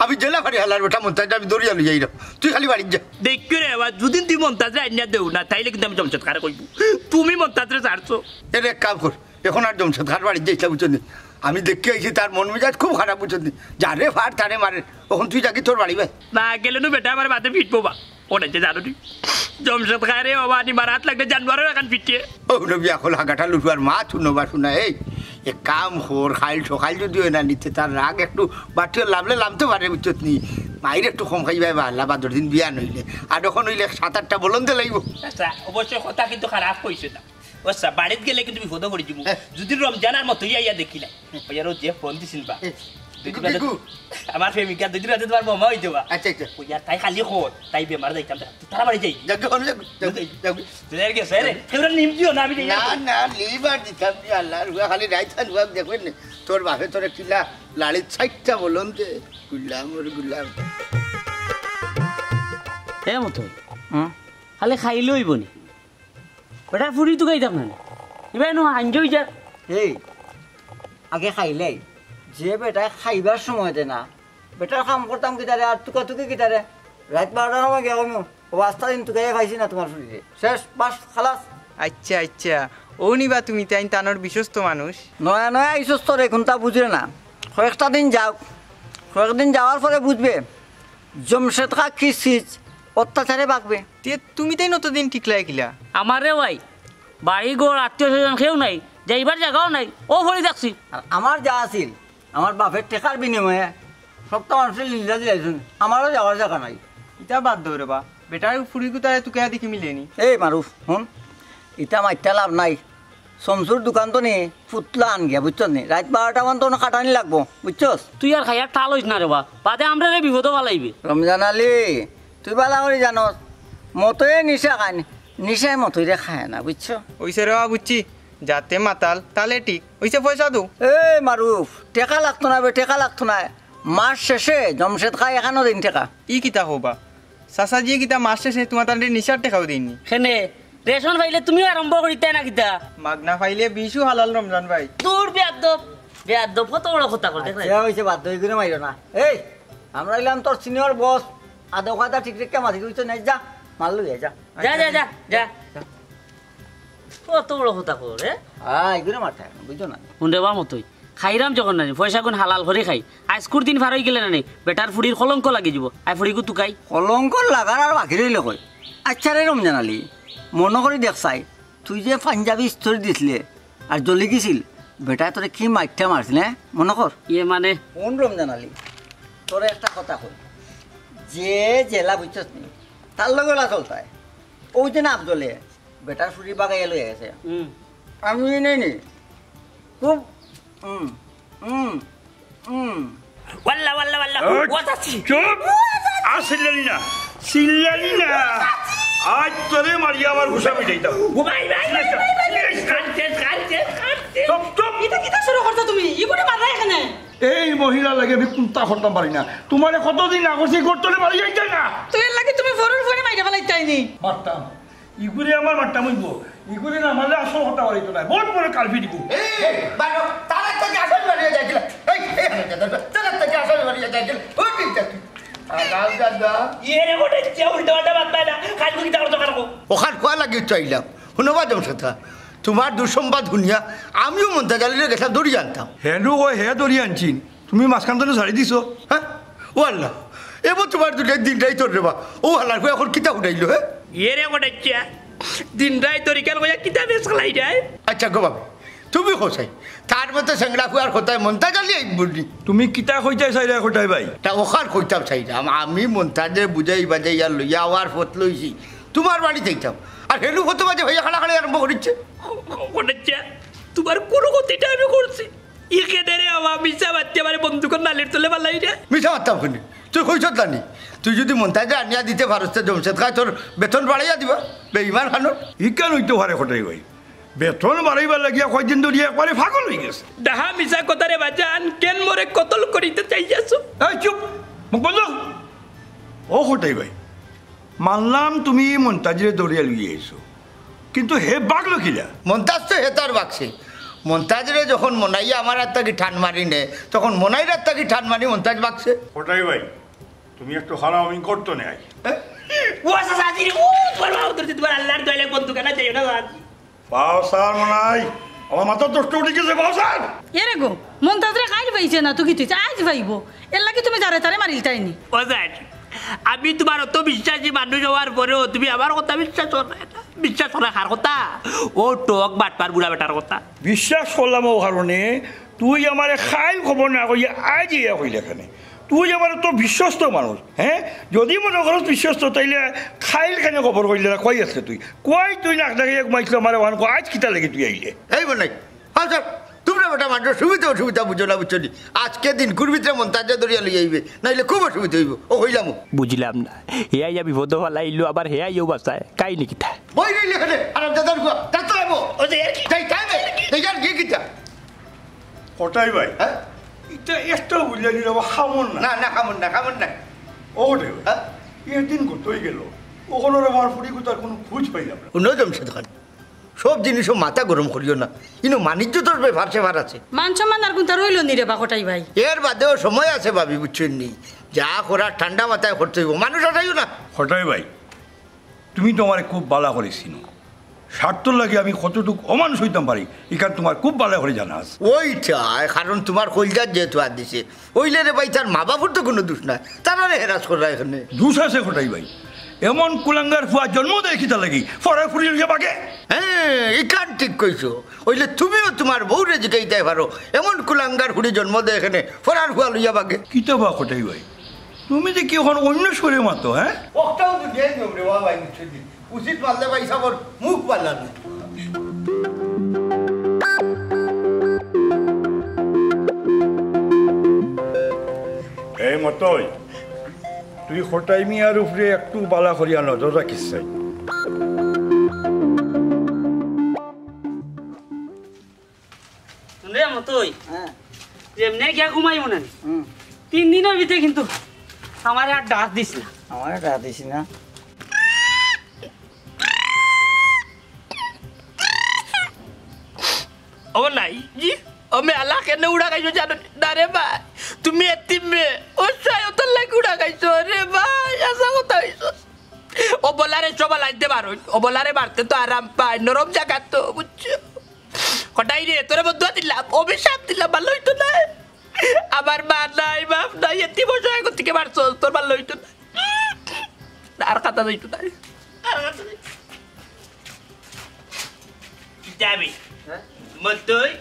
আমি যেলা পারি হালার বেটা মন্তাজরে আমি ধরিয়া লই যাইরাম। তুই খালি বাড়িত যা। দেখিও রে বাবা, যদি তুই মন্তাজরে আনিয়া দেও না, তাইলে কিন্তু আমি জমশেদ খারে কইবো তুমি মন্তাজরে ছাড়ছো। এরে এক কাম কর, এখন আর জমশেদ খার বাড়িত যাইস না, বুঝছস নি? আমি দেখি আইছি তার মন মেজাজ খুব খারাপ, বুঝছস নি? যারে পার তারে মারে। অখন তুই যাগি তোর বাড়ি বায়। না গেলে নু বেটায় আমার বাদে পিটবো বা। অখন আইছে জানো নি? জমশেদ খারে বাবা, নি মারাত লাগলে জানোয়ারর লাখান পিটে। ও নবী, এখন হাগাটা লুটুয়ার মা, তুই নবা শুনা, এই, এক কাম কর, কাইল সকাল যদি অয় না নিতে তার রাগ একটু বাড়িত লামলে লামতো পারে, বুঝছস নি? মাইর একটু কম খাইবায় বা, আল্লাহ বাদর দিন বিয়ান অইলে। আর অখন অইলে সাত আটটা বলন দে লাইবো। আচ্ছা, অবশ্য কথা কিন্তু খারাপ কইছো না। আচ্ছা, বাড়িত গেলে কিন্তু বিপদো পড়ি যিমু। হ্যাঁ। যদি রমজান আর মতই আইয়া দেখিলাই। ওই আর ও যে ফোন দিছিল বা। হ্যাঁ। দুই দিন বাদে কিগু? আমার প্রেমিকা দুই দিন বাদে তোমার বৌমা অইতো বা। আচ্ছা, আচ্ছা। ওই আর তাই খালি কর, তাই বেমার যাইতাম না। তারা বাড়ি যাই। যাক, যাক, যাক, যাক। দুই আর গেছে রে। কেউ নিম দিও না, আমি যাই। না, না, লিভার দিতাম কি আল্লাহ, রুয়া খালি রাইত খান রুয়া দেখবেন নে। তোর বাপে তোরে কিলা লাড়িত চাইরটা বলন দে। গুলাম ওর গুলাম। এ মতই। হুম? খালি খাইলে অইবো নি? বেটার ফুড়ি তুকাইতাম না। ইবায় নু হাঞ্জ অই যা। এই, আগে খাইলাই। যে বেটায় খাইবার সময় দে না, বেটার কাম করতাম কিতারে, আর তুকাতুকি কিতারে? রাইত বারোটার সময় গিয়া কইমু, "ও আস্তা দিন তুকাইয়া পাইছি না তোমার ফুড়িরে।" শেষ, বাস, খালাস। আচ্ছা, আচ্ছা। অউ নিবা তুমি, তাইন তানর বিশ্বস্ত মানুষ। নয়া নয়া বিশ্বস্ত রে, কুনতা বুঝরে না। কয়েকটা দিন যাউক, কয়েকদিন যাওয়ার পরে বুঝবে। জমশেদ খা কি চিজ, অত্যাচারে বাগবে। তে তুমি তাইন অতদিন টিকলায় কিলা? আমারে ভাই, বাড়ি ঘর আত্মীয় স্বজন কেউ নাই, যাইবার জাগাও নাই, অউ পড়ি থাকছি। আর আমার যা আছিল, আমার বাপের টেকার বিনিময়ে সবটা মানুষরে লিল্লা দিলাইছইন, আমারও যাওয়ার জাগা নাই। ইতা বাদ দেও রে বা, বেটার ফুড়ি কুতারে তুকাইয়া দেখি মিলেনি। এই মারুফ, হুন, ইতা মাতিয়া লাভ নাই। শমসুর দোকান তো নি ফুতলা আন গিয়া, বুঝছস নি? রাইত বারোটা মান তো অনো খাটানি লাগবো, বুঝছস? তুই আর খাইয়া ঠাল অইস না রে বা, বাদে আমরারে বিপদো ফালাইবে। রমজান আলী, তুই ভালা করি জানস, মতয়ে নিশা খায় নি, নিশায় মতইরে খায় না, বুঝছো? অইছে রে বা, বুঝছি, যাতে মাতাল, তালে ঠিক। অইছে, পয়সা দেও। এ মারুফ, টেকা লাগতো না বে, টেকা লাগতো না। মাস শেষে জমশেদ খায় একান্ন দিন টেকা। ই কিতা কও বা? চাচাজি কিতা মাস শেষে তোমার তানরে নিশার টেকাও দেইননি? কেনে? রেশন পাইলে তুমিও আরম্ভ করিতায় না কিতা? মাগনা পাইলে বিষও হালাল রমজান ভাই। দূর বেয়াদ্দপ, বেয়াদ্দপ, কত বড় কথা কর, দেখ না? আচ্ছা, অইছে, বাদ দেও, ইগুরে মাইরো না। এই, আমরা অইলাম তোর senior boss, আদব কায়দা ঠিক রাখিয়া মাতিস, তুই তো নাই, যা, মাল লইয়া যা। যা, যা, যা, যা। কত বড় কথা কর, এ? আ, ইগুরে মারতে অয় না, বুঝছো না? হুন রে বা মতই, খাইরাম যখন নানি, পয়সাগুন হালাল করি খাই। আইজকুর দিন পার অই গেলে নানি, বেটার ফুড়ির কলঙ্ক লাগি যিবো। আয় ফুড়িগু তুকাই। কলঙ্ক লাগার আর বাকি রইল কই? আচ্ছা রে রমজান আলী, মনো করি দেখ চাই, তুই যে পাঞ্জাবি ইস্তরি দিছলে আর জ্বলি গেছিল, বেটায় তোরে কি মাইরটা মারছিল, হে? মনো কর। ইয়ে মানে? হুন রমজান আলী, তোরে একটা কথা কই, যে যেলা বুঝছস নি, তার লগে অলা চলতায়। অউ যে না আফজলে, বেটার ফুড়ি বাগাইয়া লইয়া গেছে। হুম। আমি নেই নি। খুব, হুম, হুম, হুম। ওয়াল্লা, ওয়াল্লা, ওয়াল্লা, ওই, ওয়াজাসি। চুপ! আর চিল্লানি না, চিল্লানি না। আইজ তোরে মারিয়া আমার গুসা মিটাইতাম। ও ভাই, ভাই, ভাই, ভাই, ভাই, ভাই। কানছে, কানছে, কানছে। চুপ, চুপ। ইতা কিতা শুরু করছো তুমি? ইগুরে মাররায় কেনে? এই মহিলার লাগি আমি কুন্তা করতাম পারি না। তুমারে কতদিন না করছি, ঘর তলে বাড়ি যাইতে না। তো এর লাগি তুমি ফরুর ফরে মাইরা ফালাইতায় নি? মারতাম। ইগুরে আমার মারতাম অইবো। ইগুরে না মারলে আসল কথা বাড়াইতো না। বহুত বড় কালফি দিব। এই, বারো, তারা তো কি আসল বাড়ি যাইছিল? এই, এই, তারা তো কি আসল বাড়ি যাইছিল? ও ঠিক আছে। আগাল দাদা। ইয়ে রে, ওটা যে উল্টা পাল্টা মাত পায় না। কালকে কিতা করতো কারো? ওখান কোয়া লাগি চাইলাম। হুনো বা জমশেদ খা, তুমার দুঃসংবাদ হুনিয়া আমিও মন্তাজ আলীরে গেছলাম ধরি আনতাম। হেনু কয় হে ধরি আনছিন, তুমি মাঝখান তনে ছাড়ি দিছো। হ্যাঁ? ও আল্লাহ, এবার তুমার দুটাই দিন রাইত রে বা। ও আল্লাহ, এখন কিতা উঠাইলো, হ্যাঁ? ইয়ে রে কটাইচ্ছা, দিন রাইত তরিকার কইয়া কিতা বেশ খেলাই যায়? আচ্ছা গো বাবা, তুমি কও চাই, তার মতো সেংড়া ফুয়ার কথায় মন্তাজ আলী আইব বুঝলি? তুমি কিতা কইতায় চাইরায় কটাই ভাই? তা ওখান কইতাম চাইরাম, আমি মন্তাজরে বুঝাই বাজাই আর লইয়া আওয়ার পথ লইছি, তুমার বাড়িত আইতাম। আর হেলু কত বাজে ভাইয়া খাড়া খাড়ি আরম্ভ করিচ্ছে। কটাইচ্ছা, তুমার কুনু ক্ষতিটা আমি করছি? ই কেনে রে বাবা, মিছা মাতিয়া আমারে বন্দুকর নালির তলে ফালাইরে। মিছা মারতাম কেনে? তুই কইছত না নি? তুই যদি মন্তাজরে আনিয়া দিতে পারস, তে জমশেদ খায় তোর বেতন বাড়াইয়া দিবা। বেইমান খানোর। ই কেন অইতো পারে কটাই ভাই? বেতন বাড়াইবার লাগিয়া কয়দিন ধরিয়া একবারে পাগল অই গেছে। ডাহা মিছা কথা রে বাজান, কেন মোরে কতল করিতে চাইয়াছো? এই চুপ, মুখ বন্ধ। ও কটাই ভাই, মানলাম তুমি মন্তাজরে ধরিয়া লইয়া আইছো, কিন্তু হে বাগলো কিলা? মন্তাজ তো হেতার বাগছে। মন্তাজরে যখন মনাইয়ে আমার আত থাকি টান মারি নে, তখন মনাইর আত থাকি টান মারি মন্তাজ বাগছে। কটাই ভাই, তুমি একটু হারাও, আমি করতো নে আই। ও চাচা, আজি রে, ও তোমার বাবা ধরছি, তোমার আল্লাহর দয়ালে বন্ধু কেন যাইও না, বাবা। বাও স্যার মনাই, আমার মাথা নষ্ট উঠি গেছে, বাও স্যার। এরে গো, মন্তাজরে কাইল পাইছে না তো কিতা অইছে, আইজ পাইবো। এরলাগি তুমি যারে তারে মারিলতায় নি। ও স্যার, আমি তোমার অত বিশ্বাসী মানুষ অওয়ার পরেও তুমি আমার কথা বিশ্বাস করো না। বিশ্বাস করো না কার কথা? ও টক বাটপার বুড়া বেটার কথা। বিশ্বাস করলাম অউ কারণে, তুই আমারে কাইল খবর না কইয়া আইজ ইয়া কইলে কেনে। তুই আমার তো বিশ্বস্ত মানুষ, হ্যাঁ? যদি মনে করস বিশ্বস্ত, তাইলে কাইল কেনে খবর কইলে না, কই আছলে তুই? কই তুই নাক ডাকাইয়া ঘুমাইছলে আমারে অখান ক, আইজ কিতার লাগি তুই আইলে? এই মনাই, হ্যাঁ স্যার, তোমরা বেটা মানুষ সুবিধা অসুবিধা বুঝো না, বুঝছো নি? আইজকে দিনকুর ভিতরে মন্তাজরে ধরিয়া লই আইবে, নাইলে খুব অসুবিধা অইবো, ও কইলাম। বুঝলাম না, হে আইয়া বিপদো ফালাইলো, আবার হে আইয়াও বাঁচায়, কাহিনী কিতা? বই রইলে কেনে, আরামজাদার গুয়া, ডাক্তার আইবো। ও যে এর কি? যাই, যাই রে, যাই আর গিয়ে কিতা? কটাই ভাই, হ্যাঁ? ইটা একটাও বুঝলে নি রে বা, খামর না। না, না, খামর না, খামর না। ও রে, হ্যাঁ? একদিন কত অই গেল, অখনর আমার ফুড়ি কুতার কুনু খুঁজ পাইলাম না। হুনো জমশেদ খান, সব জিনিসও মাথা গরম করিও না, ইনো মানিজ্যতর ব্যাপার স্যাপার আছে। মান সম্মান আর কুনতা রইল নি রে বা কটাই ভাই। এর বাদেও সময় আছে ভাবি, বুঝছইন নি? যা করার ঠান্ডা মাথায় করতে অইবো, মানুষ আটাইও না। কটাই ভাই, তুমি তো আমারে খুব বালা করি চিনো। স্বার্থর লাগি আমি কতটুক অমানুষ অইতাম পারি, ইখান তুমার খুব বালা করি জানা আছে। ওইটাই, কারণ তুমার কইলজাত যেহেতু আত দিছে, অইলে রে ভাই, তার মা বাপর তো কুনু দুষ নাই, তারারে হেরাস কররা এখানে। দুষ আছে কটাই ভাই, এমন কুলাঙ্গার ফুয়া জন্ম দেয় কিতার লাগি, ফরার ফুড়ি লইয়া বাগে। হ্যাঁ, ইখান ঠিক কইছো। অইলে তুমিও তুমার বউরে জিকাইতায় পারো, এমন কুলাঙ্গার ফুড়ি জন্ম দেয় এখানে, ফরার ফুয়া লইয়া বাগে। কিতা বা কটাই ভাই, তুমি যে কি অখন অন্য সুরে মাতো, হ্যাঁ? অকটাও দুনিয়ার নিয়ম রে বা ভাই, বুঝছো নি? উচিত মারলে ভাই সাবর মুখ বালা না। এই মতই, তুই কটাই মিয়ার উপরে একটু বালা করিয়া নজর রাখিস চাই। হুন রে মতই, হ্যাঁ। যেমনে গিয়া ঘুমাই মনে নেই। হুম। তিন দিনর ভিতরে কিন্তু আমারে আর ডাক দিস না। আমারে ডাক দিস না। ও নাই, জি, ও মে আল্লাহ কেনে উড়া খাইছো জানো নি? না রে ভাই, তুমি এতিম মে, ও সায় ওটার লাগি উড়া খাইছো রে ভাই, আশা কথা হইছো। ও বলারে সব লাইতে পারো, ও বলারে মারতে তো আরাম পায়, নরম জায়গা তো, বুঝছো? কটাই রে, তোরে বদুয়া দিলাম, অভিশাপ দিলাম, ভালা অইতো নায়। আমার মা নাই, বাপ নাই, এতিম অসহায় গতিকে মারছস, তোর ভালা অইতো নায়। আর কথা অইতো নায়। আর কথা অইতো নায়। কিতাবে? হ্যাঁ? মতই,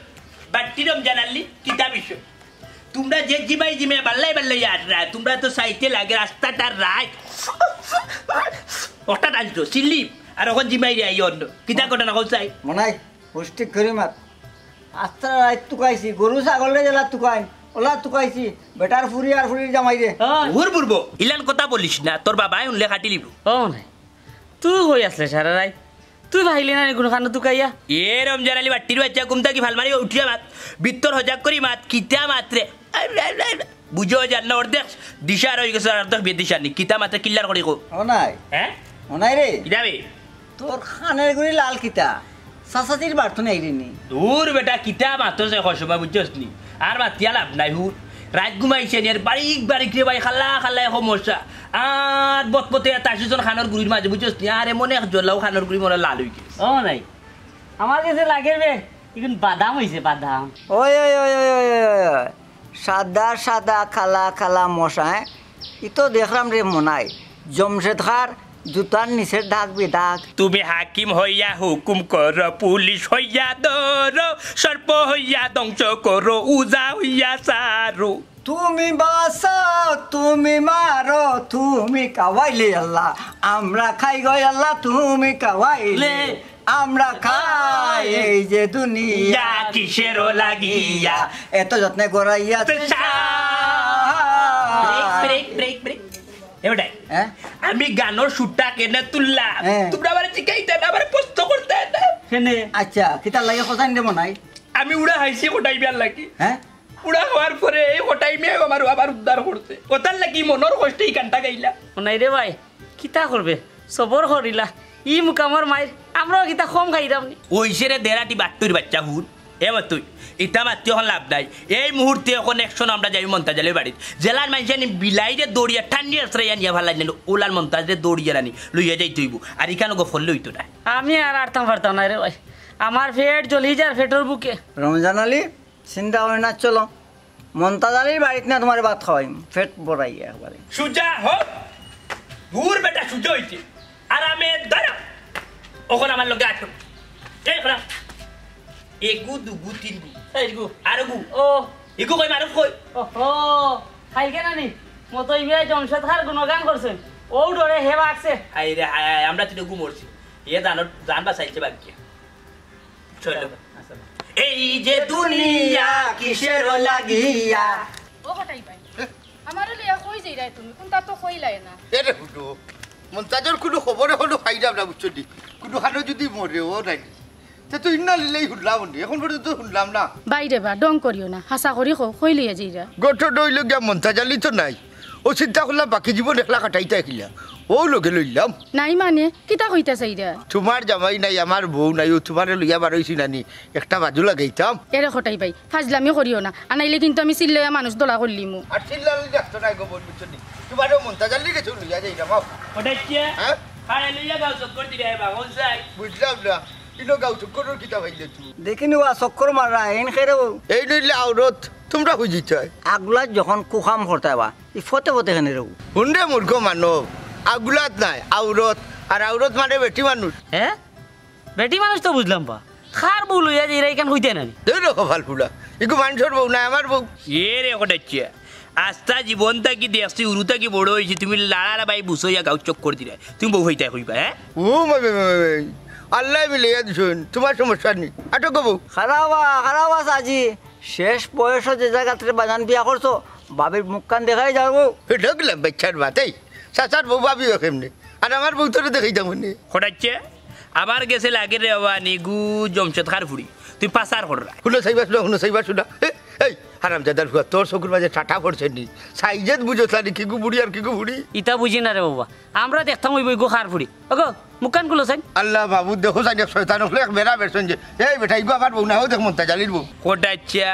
বাট্টি রমজান আলী, কিতাব ইসো। তুমরা যে জিমাই জিমাই বাল্লাই বাল্লাই আটরা, তুমরা তো চাইতে লাগে রাস্তাটা রাইট। ওটা টানছো, সিলিপ, আর অখন জিমাই রে আই অন্য। কিতা ঘটনা কও চাই? মনাই, হুশ ঠিক করি মাত। আস্তা রাইত তুকাইছি, গরু ছাগলরে যেলা তুকাইন, ওলা তুকাইছি, বেটার ফুরি আর ফুরির জামাইরে। ওই। ঘুর বুড়বো, ইলান কথা বলিস না, তোর বাবায় হুনলে কাটি লিব। ও নাই, তুই কই আছলে সারা রাইত? তুই ভাইলি না নি কুনু খানো তুকাইয়া? এ রমজান আলী বাট্টির বাইচ্চা, ঘুম থাকি ফাল মারি উঠিয়া মাত, ভিতর হজাক করি মাত, কিতা মাত রে? বুঝো যার না অর্ধেক দিশা আর অই গেছে, আর অর্ধেক বেদিশা নি। কিতা মাতে কিল্লার করি কো? ও নাই। হ্যাঁ? ও নাই রে। কিতা বে? তোর খানের গুড়ি লাল কিতা? চাচাজির বাড়তো নাই রে নি? দূর বেটা, কিতা মাতো যে কসমা বুঝছস নি? আর মাতিয়া লাভ নাই হুর। রাইত ঘুমাইছে নি, আর বারিক বারিক রে ভাই, খালা খালা এক মশা। আর বতবতে তাসুজন খানোর গুড়ির মাঝে বুঝছস নি? আর এমন এক জ্বলাও খানোর গুড়ি মনে লাল অই গেছে। ও নাই। আমার গেছে লাগের বে, ইগুন বাদাম অইছে, বাদাম। ওই, ওই, ওই, ওই, ওই, ওই, ওই, ওই। সাদা, সাদা, কালা, কালা মশা, হ্যাঁ? ই তো দেখরাম রে মনাই। জমশেদ খার জুতার নিচের দাগ বেদাগ। তুমি হাকিম হইয়া হুকুম করো, পুলিশ হইয়া ধরো, সর্প হইয়া ধ্বংস করো, উজা হইয়া সারো। তুমি বাঁচাও, তুমি মারো, তুমি খাওয়াইলে আল্লাহ, আমরা খাই গো আল্লাহ, তুমি খাওয়াইলে। লে। আমরা খাই এই যে দুনিয়া। ইয়া কিসেরও লাগিয়া। এত যত্নে গড়াইয়া তে চা। Break, break, break, break. এ বেটাই, হ্যাঁ? আমি গানোর সুরটা কেনে তুললাম? হ্যাঁ। তোমরা আমারে জিকাইতা না, আমারে প্রশ্ন করতা না। কেনে? আচ্ছা, কিতার লাগি খোঁজাইন দেবো নাই? আমি উড়া খাইছি কটাই মিয়ার লাগি। হ্যাঁ? উড়া খাওয়ার পরে এই কটাই মিয়ায় আমার, আমার উদ্ধার করছে। ওটার লাগি মনর কষ্টে ই গানটা গাইলাম। ও নাই রে ভাই, কিতা করবে? সবর করিলা। ই মুকামর মাইর, আমরাও কিতা কম খাইরাম নি? ওইসে রে দেড়াটি বাট্টুর বাইচ্চা হুন। এ মতই, ইতা মাতি অখন লাভ নাই। এই মুহূর্তে অখন action আমরা যাইমু মন্তাজ আলীর বাড়িত। যেলান মানষে নি বিলাইরে দৌড়িয়া টানিয়া আছড়াইয়া নিয়া ফালাই নিল, অউলান মন্তাজরে দৌড়িয়া আনি লইয়া যাইতে অইবো। আর ইখানো গফ করলে অইতো না। আমি আর আটতাম পারতাম না রে ভাই, আমার পেট জ্বলি যার পেটর ভুকে। রমজান আলী, চিন্তা করিও না, চলো। মন্তাজ আলীর বাড়িত না তুমারে ভাত খাওয়াইমু, পেট ভরাইয়া একবারে। সুজা হ, দূর বেটা, সুজা অইছে। আরামে ধরো। অখন আমার লগে আটো। এই করা। এগু, দুগু, তিনগু। চাইরগু। আরগু। ও। ইগু কই, মারুফ কই? ওহো, খাইল কেন নি? মতই মিয়া জমশেদ খাঁর গুণগান করছইন। অউ ডরে হে বাগছে। হায় রে হায়, হায়, আমরা তিনগু মরছি। এ জানো, জান বাঁচাইছে বাগিয়া। চলো। এই যে দুনিয়া কিসের লাগিয়া। ও কটাই ভাই, আমারে লইয়া কই যাইরায় তুমি? কুনতা তো কইলায় না। এরে হুনো, মন্তাজর কুনু খবর অখনো পাইরাম না, বুঝছো নি? কুনুখানো যুদি মরে ও নাই, তে তো ইন্না লিল্লাহি হুনলাম নি, অখন পর্যন্ত হুনলাম না। বাইরে বা, ঢং করিও না, হাছা করি কও, কই লইয়া যাইরা? গত ডইল গিয়া মন্তাজ আলী তো নাই, অউ চিন্তা করলাম বাকি জীবন একলা কাটাইতায় কিলা, অউ লগে লইলাম। নাই মানে, কিতা কইতা চাইরা? তুমার জামাই নাই, আমার বউ নাই, অউ তুমারে লইয়া বারইছি নানি, একটা বাজু লাগাইতাম। এরে কটাই ভাই, ফাজলামি করিও না, আনাইলে কিন্তু আমি চিল্লাইয়া মানুষ দলা করলিমু। আর চিল্লানি লাগতো নায় গো বইন, বুঝছো নি? তুমারেও মন্তাজ আলীর গেছে লইয়া যাইরাম, আও। কটাই কিয়া? হ্যাঁ? খাড়ে লইয়া গাউ চক্কর দিরায় বা, কোন যাই? বুঝলাম না, ইনো গাউ চক্করর কিতা পাইলে তুই? দেখি নি ওয়া চক্কর মাররা, এইন খেরেও। এইন অইলে আওরত, তুমরা বুঝিতায়। আগুলাত যখন কুকাম করতায় বা, ই ফতে ফতে কেনে রেউ? হুন রে মূর্খ মানব, আগুলাত নায়, আওরত, আর আওরত মানে বেটি মানুষ। হ্যাঁ? বেটি মানুষ তো বুঝলাম বা, খার বউ লইয়া যাইরা ইখান কইতায় নানি? ধুর কপাল পুড়া, ইগু মানষর বউ নায়, আমার বউ। এরে কটাই কিয়া, আস্তা জীবন থাকি দেখছি, হুরু থাকি বড় অইছি, তুমি লাড়ার বাই বুঝাইয়া গাউ চক্কর দিরায়, তুমি বউ পাইতায় কইবা, হ্যাঁ? ও মাই, মাই, মাই, মাই, আল্লায় মিলাইয়া দিছইন, তুমার সমস্যা নি, আটক বউ। খারাপ, খারাপ আছে আজি। শেষ বয়সো যে জাগাত রে বাজান বিয়া করছো, ভাবির মুখখান দেখাই যাও। ঢুকলাম বাচ্চার মাতেই, চাচার বউ ভাবিও কেমনে, আর আমার বউ তোরে দেখাই যাবো নে। কটাই কিয়া, আবার গেছে লাগে রে বাবা, নিগু জমশেদ খাঁর ফুড়ি, তুই পাচার কররায়। হুনো চাইবা শুনা, হুনো চাইবা শুনা। এ, এই হারামজাদার ফুয়া, তোর চকুর মাঝে ঠাটা পড়ছে নি? সাইজেত বুঝোস না নি, কিগু বুড়ি আর কিগু ফুড়ি? ইতা বুঝি না রে বাবা, আমরা দেখতাম অইবো ইগু খাঁর ফুড়ি। ওগো, মুখখান খুলো চাইন। আল্লাহ মাবুদ, দেখো চাইন এক শয়তান অকলে এক বেড়া বেড়ছইন যে। এই বেটা, ইগু আমার বউ না, অউ দেখ মন্তাজ আলীর বউ। কটাই কিয়া,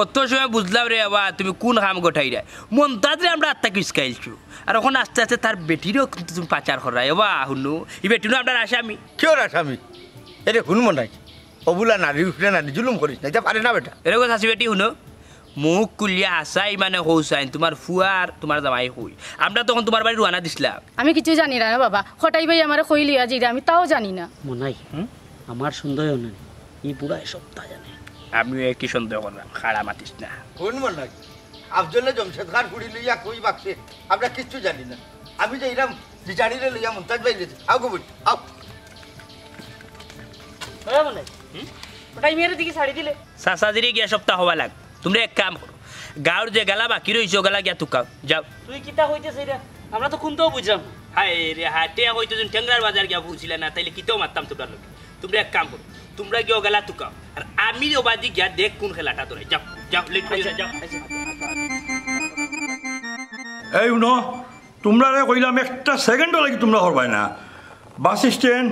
অত সময় বুঝলাম রে বাবা, তুমি কুন কাম গটাইরায়। মন্তাজরে আমরা আত্মা কিসকাইলছু। আর অখন আস্তে আস্তে তার বেটিরেও কিন্তু তুমি পাচার কররায়। এবা হুনো, ই বেটিনু আমরার আসামি। কিওর আসামি? এরে হুন মনাই, অবুলা নারীর উপরে নারী জুলুম করিস না, ইতা পারে না বেটা। এরে গো চাচি বেটি হুনো, মুখ খুলিয়া হাছাই মানে কও চাইন, তুমার ফুয়া আর তুমার জামাই কই? আমরা তখন তুমার বাড়ি রওয়ানা দিছলাম। আমি কিচ্ছু জানি না রে বাবা, কটাই ভাই আমারে কই লইয়া যাইরা, আমি তাও জানি না। মনাই, হুম? আমার সন্দেহ নাই, ই বুড়ায় সবতা জানে। আমিও একই সন্দেহ করলাম, খাড়া মাতিস না। হুন মনাই, আফজলে জমশেদ খাঁর ফুড়ি লইয়া কই বাগছে, আমরা কিচ্ছু জানি না। আমি যাইরাম জিজানিরে লইয়া মন্তাজ ভাইর গেছে। আও গো বইন, আও। ওরা মনে হয়। হুম? ওটাই মেয়ের দিকে শাড়ি দিলে। চাচাজিরে গিয়া সবতা কওয়া লাগ। তুমরা এক কাম করো, গাউর যেগেলা বাকি রইছে, অগেলা গিয়া তুকাও। যাও। তুই কিতা কইতেছ ইটা? আমরা তো কুন্তাও বুঝলাম না। হায় রে হায়, টেয়া কইতে যেন টেংরার বাজার গিয়া পৌঁছিলা না, তাইলে কিতাও মাততাম তুমরার লগে। তুমরা এক কাম করো, তুমরা গিয়া অগেলা তুকাও, আর আমি অবাদি গিয়া দেখ কুন খেলাটা ধরে। যাও, যাও, লেট করিও না, যাও। এই হুনো, তুমরারে কইলাম একটা সেকেন্ডও লাগি তুমরা করবায় না। Bus stand,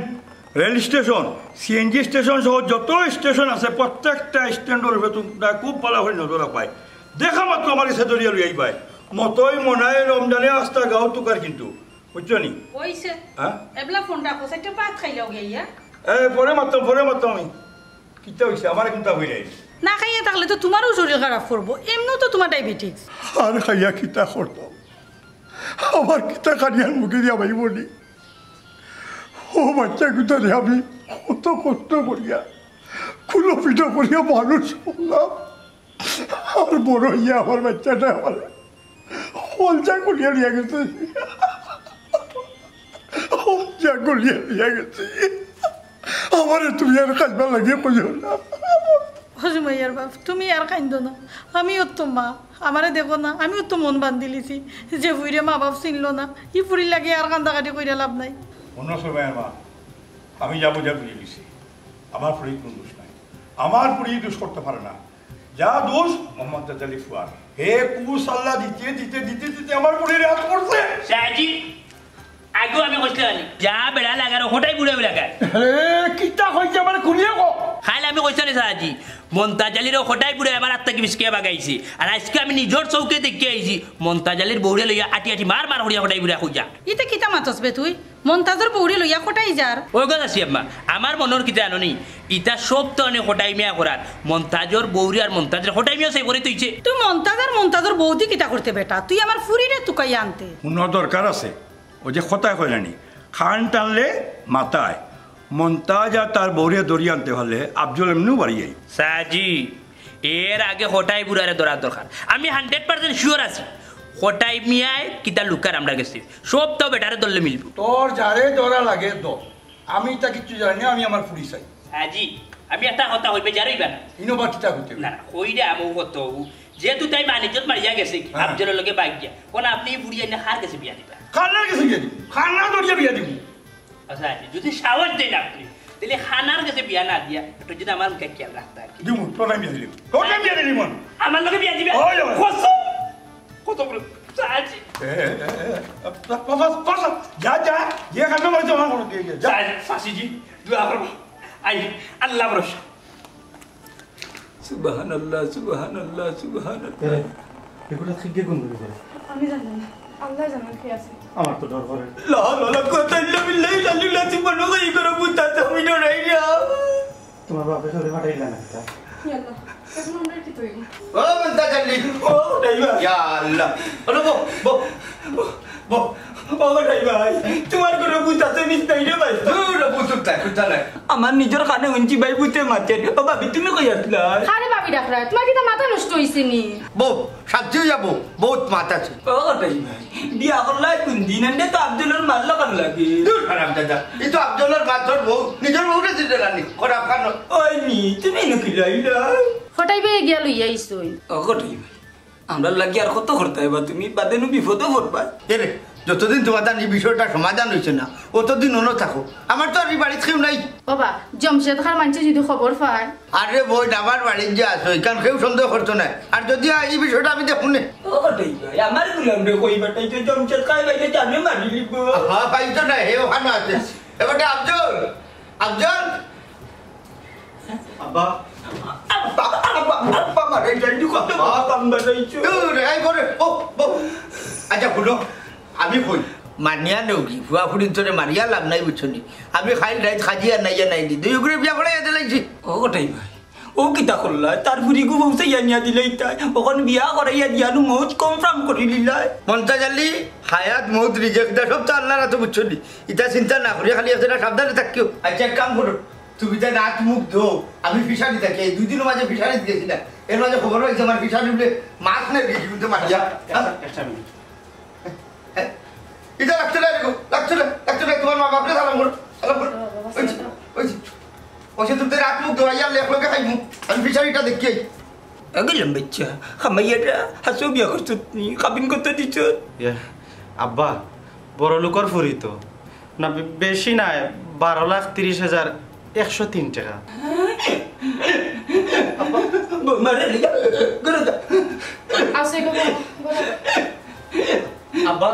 rail station, CNG station সহ যত স্টেশন আছে, প্রত্যেকটা স্ট্যান্ডর উপরে তুমরা খুব ভালা করি নজর রাখবায়। দেখা মাত্র আমার গেছে ধরিয়া লই আইবায়। মতই মনায় রমজানে আস্তা গাউ তুকার কিন্তু, বুঝছো নি? অইছে। হ্যাঁ? এবলা ফোন রাখো, একটা ভাত খাইলাও গিয়া। এ, পরে মাততাম, পরে মাততাম আমি। কিতা অইছে? আমারে কুন্তা কইরায়? না খাইয়া থাকলে তো তুমারও শরীর খারাপ করবো, এমনেও তো তুমার ডায়াবেটিস। আর খাইয়া কিতা করতাম? আমার কিতা খানিয়ার মুখে দিয়া ভাই বলি, ও বাচ্চা কুতারে আমি কত কষ্ট করিয়া, কুলো পিঠা করিয়া মানুষ করলাম। আর বড় অইয়া আমার বাচ্চাটা আমার হলজা করিয়া নিয়া গেছে, হলজা করিয়া নিয়া গেছে। আমারে তুমি আর কাইন্দা লাগিয়া কইও না। ও সুমাইয়ার বাপ, তুমি আর কাইন্দো না, আমিও তো মা, আমারে দেখো না, আমিও তো মন বান্ধিলিছি। যে ফুড়িরে মা বাপ চিনলো না, ই ফুড়ির লাগি আর কান্দাকাটি কইরা লাভ নাই। অন্য সময় মা, আমি যা বুঝা বুঝি লিছি, আমার ফুড়ির কুনু দোষ নাই, আমার ফুড়ি দোষ করতে পারে না। যা দোষ মোহাম্মদ গাজ্জালি ফুয়ার। হে কুবুস আল্লাহ দিতে দিতে দিতে দিতে আমার ফুড়ির আত করছে। সাজি, আগেও আমি কইছিলাম নি, যা বেড়া লাগার ওটাই বুড়ে লাগার। হে, কিতা কইছে আমারে খুলিয়া কও। খাইলে আমি কইছিলাম নি সাজি, মন্তাজ আলীর অউ কটাই বুড়ায় আমার আত থাকি বিছকিয়া বাগাইছে। আর আইজকে আমি নিজর চউখে দেখিয়া আইছি, মন্তাজ আলীর বউরে লইয়া আটি আটি মার মার করিয়া কটাই বুড়ায় কইয়া। ইতা কিতা মাতস বে তুই? মন্তাজর বউরে লইয়া কটাই যার? ওই গো চাচি আম্মা, আমার মনর কিতা জানো নি? ইতা সব তো অনে কটাই মিয়া করার। মন্তাজর বউরে আর মন্তাজরে কটাই মিয়া সাই করি থইছে। তুই মন্তাজ আর মন্তাজর বউদি কিতা করতে বেটা? তুই আমার ফুরিরে তুকাইয়া আনতে। হুনো দরকার আছে। ওই যে কথায় কইলা নি, কান টানলে মাথায়। মন্তাজ আর তার বউরে ধরিয়া আনতে পারলে আফজল এমনেউ বাড়ি যাইব। চাচি, এর আগে কটাই বুড়ারে ধরার দরকার। আমি hundred percent sure আছি, কটাই মিয়ায় কিতা লুকার আমরার গেছে। সব তো বেটারে ধরলে মিলবো। তোর যারে ধরা লাগে ধর, আমি ইতা কিচ্ছু জানি না, আমি আমার ফুরি চাই। চাচি, আমি একটা কথা কইবে যারই বা না। ইনো বা কিতা কইতে? না, না, কইরাম অউ কত। যেহেতু তাই মান ইজ্জত মারিয়া গেছে, হ্যাঁ। আফজলর লগে বাগিয়া। কোন আপনি ই ফুরি আইনা কার গেছে বিয়া দিবা? কানার গেছে বিয়া দিমু, কানা ধরিয়া বিয়া দিমু। আচ্ছা, আচ্ছা, যদি সাহস দেন আপনি, তাইলে কানার গেছে বিয়া না দিয়া একটু যদি আমার মুখে খেয়াল রাখতা আর কি। দিমু, তোর আমি বিয়া দিমু। তোর আমি বিয়া দিমু। আমার লগে বিয়া দিবা? ওই, ওই। কসম। কত বড় চাচি। এ, এ, এ, এ, পা-, পা-, পা-, পা-, যা, যা, গিয়া কান্না মারি জমা করে দিয়ে গিয়া, যা। চাচি, চাচিজি, দোয়া করবা। আই, আল্লাহ ভরসা। সুবহানাল্লাহ, সুবহানাল্লাহ, সুবহানাল্লাহ। এরে, এগুলা ঠিক গিয়ে কোন দিকে করে? আমি জানি না। আল্লাহ জানেন কে আছে। আমার তো ডর করে। লা, লা, লা, কুওয়াতা ইল্লা বিল্লাহি আল-আলিয়্যিল আযীম, মনো করি করো, বুঝতা তো আমি ডরাই না। তোমার বাপে তোরে পাঠাইলা না, তা? ইয়া আল্লাহ, এখন আমরা কি তৈরি? ও, মন্তাজ আলী। ও, ড্রাইভার। ইয়া আল্লাহ। ওরে, বউ, বউ, বউ, বউ, ও, ড্রাইভার, তোমার কোনো বুঝ আছে, নিস নাই রে ভাই। দূর, বুঝ উঠতায়, উঠতায় নাই। আমার নিজর কানে হুনছি ভাই, ভূতে মাতের। ও ভাবি, তুমি কই আছলায়? আরে ভাবি ডাকরা, তোমার কিতা মাথা নষ্ট হইছে নি? বউ, শান্তি হইয়া বউ, বহুত মাত আছে। ও, ড্রাইভার। বিয়া করলাই কোন দিন? এনে তো আফজলর মার লাখান লাগে। দূর হারামজাদা, ই তো আফজলর মা, তোর বউ, নিজর বউরে দিলে রানি, খারাপ খানো। ওই নি, তুমি নাকি লাইলা? কটাই ভাই গিয়া লইয়া আইছইন। ও কটাই ভাই, আমরার লাগি আর কত করতায় বা তুমি, বাদে নু বিপদো পড়বায়। এরে, যতদিন তোমার ই বিষয়টা সমাধান হইছে না, অতদিন অনো থাকো। আমার তো আর ই বাড়িত কেউ নাই। বাবা, জমশেদ খার মানষে যদি খবর পায়। আরে বইন, আমার বাড়িত যে আছো, ইখান কেউ সন্দেহ করতো না। আর যদি আ-, ই বিষয়টা আমি দেখমু নে। ও কটাই ভাই, আমার গুলামরে কই বেটাই তো জমশেদ খায় ভাই, জানে মারি লিব। হ্যাঁ, ভাই তো না, হে ওখানে আছে। এবারে আফজল, আফজল। আব্বা। আব্বা, আব্বা, আব্বা, মারে যাইনি কত বাপ আমরা যাইছো। দূর, এই করে, ও, ও। আচ্ছা, হুনো, আমি কই, মানিয়া নেও কি? ফুয়া ফুড়িন্তরে মারিয়া লাভ নাই, বুঝছো নি? আমি কাইল রাইত খাজিয়া নাইয়া নাইনি। দুই উগরে বিয়া করাইয়া দিলাইছি। ও কটাই ভাই, ও কিতা করলা? তার ফুড়িগু পৌঁছাইয়া নিয়া দিলাইতায়। অখন বিয়া করাইয়া দিয়া নু মউত confirm করি লিলায়। মন্তাজ আলী, হায়াত মউত রিজেক দা সব তো আল্লাহর হাতে, বুঝছো নি? ইতা চিন্তা না করি খালি একটা সাবধানে থাকিও। আচ্ছা, এক কাম করো, তুমি তাই রাত মুখ ধো, আমি ফিশারি থাকি, এই দুই দিনর মাঝে ফিশারিত গেছি না, এর মাঝে খবর পাইছি আমার ফিশারি বলে মাছ নিয়ে গেছি কিন্তু মারিয়া। একটা, একটা মিনিট। ইটা লাগতো না, এরকম লাগতো না, লাগতো না, তোমার মা বাপরে সালাম করো, সালাম করো। ওই যে, ওই যে, ওই যে তুমি রাত মুখ ধোয়াই আর লেখ লোকে খাইমু, আমি ফিশারিটা দেখি। আগে লম্বা ইচ্ছা, খামাইয়াটা হাসো বিয়া করছত নি, কাবিন করতে দিছত। ইয়া, আব্বা, বড় লোকর ফুরি তো। না, বে-, বেশি নায়, বারো লাখ তিরিশ হাজার একশো তিন টাকা। আব্বা, ব-, মারে লিগা, করে দা। আছে গো, বড়। আব্বা।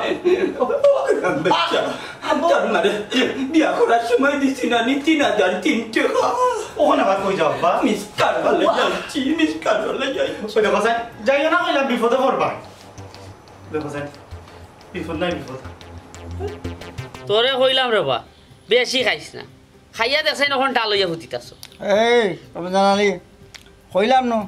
আব্বা। তার মানে, বিয়া করার সময় দিছি না নি তিন হাজার তিন টাকা। ওখানে আবার কই যাও, আব্বা? মিস কারবালে যাইছি, মিস কারবালে যাইছি। ওই দেখো, স্যার, যাইও না, কইলাম বিপদে পড়বা। দেখো, স্যার, বিপদ নাই, বিপদ। তোরে কইলাম রে বা, বেশি খাইস না। খাইয়া দেখছাইন অখন ডাল অইয়া হুতিতাছ। এই, রমজান আলী, কইলাম নু,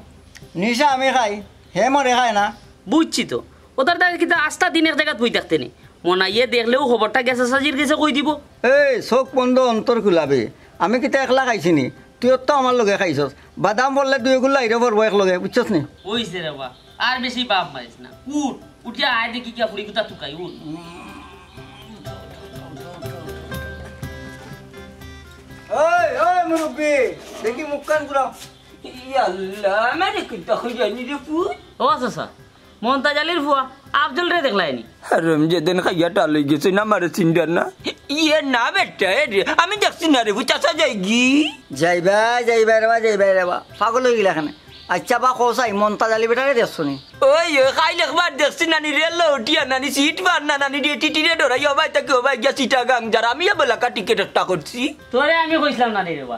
নিশা আমি খাই, হে মরে খায় না। বুঝছি তো, ওতার তার কিতা আস্তা দিন এক জাগাত বই থাকতে নি। মনাইয়ে দেখলেউ খবরটা গেছে সাজির গেছে কই দিবো। এই, চোখ বন্ধ অন্তর খুলা বে, আমি কিতা একলা খাইছি নি? তুইও তো আমার লগে খাইছস। বাদাম পড়লে দুইগুলা আইরে পড়বো এক লগে, বুঝছস নি? অইছে রে বা, আর বেশি বাপ মারিস না। উঠ, উঠিয়া আয় দেখি গিয়া ফুড়ি কুতা তুকাই, উঠ। ওই, ওই মুরব্বি, দেখি মুখখান ঘুরাও। ইয়াল্লা, আমারে কিতা কইরানি রে পুত? ও চাচা, মন্তাজ আলীর ফুয়া আফজলরে দেখলায়নি? হারাম যেদিন খাইয়া টাল অই গেছে না, আমারে চিনরা না। ইয়ে না বেটা, এ রে, আমি দেখছি না রে, চাচা যাইগি। যাইবা, যাইবা রে বা, যাইবা রে বা। পাগল অই গেলা কেনে? আচ্ছা বা কও চাই, মন্তাজ আলী বেটারে দেখছো নি? ওই, ওই, কাইল একবার দেখছি নানি রেল উঠিয়া নানি সিট পার না নানি দিয়ে টিটিরে ডরাই, ও ভাই তাকে ও ভাই গিয়া চিটাগাং যার, আমি বলাকা টিকিট একটা করছি। তোরে আমি কইছিলাম নানি রে বা,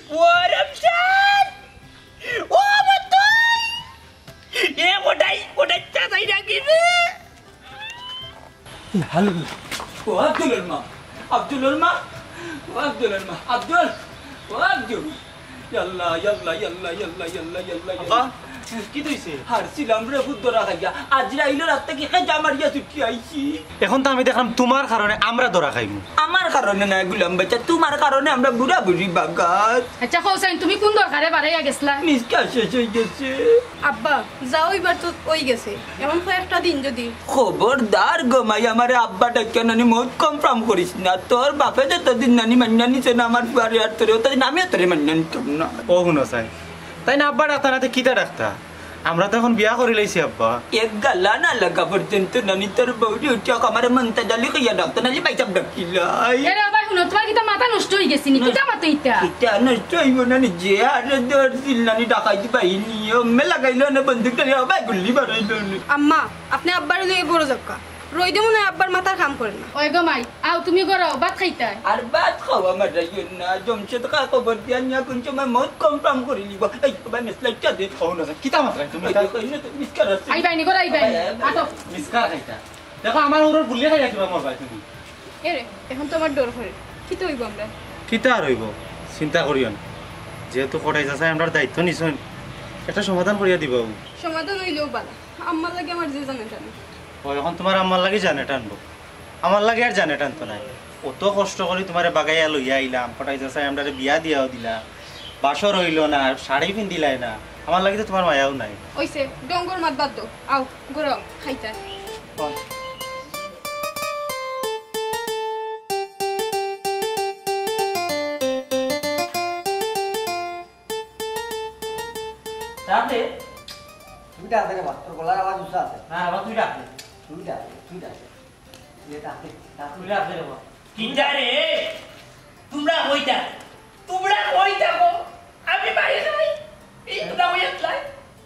ও রমজান! ও মতই! এ কোটাই, কোটাই চাচাই ডাকি রে! হ্যালো। ও আব্দুলর মা, আব্দুলর মা, ও আব্দুলর মা, আব্দুল, ও আব্দুল। ইয়াল্লা, ইয়াল্লা, ইয়াল্লা, ইয়াল্লা, ইয়াল্লা, ইয়াল্লা, ইয়াল্লা। আব্বা, কিতা অইছে? হারছিলাম রে, ভূত ধরা খাইয়া। আজরাইলর আত থাকি খেজা মারিয়া ছুটি আইছি। এখন তো আমি দেখলাম তুমার কারণে আমরা ধরা খাইমু। আমার কারণে না গুলাম বাচ্চা, তুমার কারণে আমরা বুড়া বুড়ি বাগাত। আচ্ছা, হোসেন, তুমি কোন দরকারে বাড়াইয়া গেছলা? মিসকা শেষ অই গেছে। আব্বা, যাও, এবার তো অই গেছে, এখন কয়েকটা দিন যদি। খবরদার গো মাই, আমারে আব্বা ডাকিয়া নানি মউত কনফার্ম করিস না। তোর বাপে যতদিন নানি মান্না নিছে না আমার ফুয়ারে আর তোরে, অতদিন আমিও তোরে মান্না নিতাম না। ও হুনো চাই, তাইন আব্বা ডাকতা না তে কিতা ডাকতা? আমরা তো এখন বিয়া করিলাইছি আব্বা। এক গালা না লাগা পর্যন্ত নানি তোর বউরে উঠিয়া আমারে মন্তাজ আলী কইয়া ডাকতো, নালি ভাইসাব ডাকিলাই। এরে ভাই, হুনো, তুমার কিতা মাথা নষ্ট অই গেছে নি? কিতা মাতো ইতা? ইতা নষ্ট অইবো না নি, যে আরে ধরছিল নানি ডাকাইতি বাহিনী, অম্মে লাগাইলো না বন্দুক টানি, ভাই গুল্লি বাড়াইলো না। আম্মা, আপনে আব্বারে লইয়া ঘরো যাউক্কা। রইদে মনে অয় আব্বার মাথার কাম করে না। ওই গো মাই, আও তুমি ঘরো, ভাত খাইতায়। আর ভাত খাওয়া মারাইও না, জমশেদ খা খবর দিয়া নিয়া কোন সময় মউত কনফার্ম করিলিবো। এই, ভাই, মেসলাইটটা দে। ও না, কিতা মাতরায় তুমি? এই, কই না তো, মিসকার আছে। আইবায় নি ঘরো, আইবায় নি। আয়, আয়, আয়। আটো। মিসকার খাইতা। দেখো, আমার উরর গুল্লি খাইয়া কিবা মরবায় তুমি। এরে, এখন তো আমার ডর করে। কিতা অইবো আমরার? কিতা আর অইবো? চিন্তা করিও না। যেহেতু কটাই চাচায় আমরার দায়িত্ব নিছইন, একটা সমাধান করিয়া দিবা। সমাধান অইলেও বালা। আম্মার লাগি আমার যে জানে টানে। ও, এখন তুমার আম্মার লাগি জানে টানবো? আমার লাগি আর জানে টানতো নায়। অত কষ্ট করি তুমারে বাগাইয়া লইয়া আইলাম, কটাই চাচায় আমরারে বিয়া দিয়াও দিলা, বাসর অইলো না, শাড়ি পিন্দিলায় না, আমার লাগি তো তুমার মায়াও নাই। অইছে, ডঙ্গর মাত বাদ দেও। আও, ঘরো আও, খাইতায়। রাতে? তুই ডাক দে রে বা, তোর গলার আওয়াজ উঁচা আছে। না, আবার তুই ডাক দে। তুই ডাক দে, তুই ডাক দে। তুই ডাক দে, ডাক দে। তুই ডাক দে রে বা। কিতা রে? তুমরা কইতা, তুমরা কইতা গো। আমি মারি খাই। এই তুমরা কইয়া তুলাই।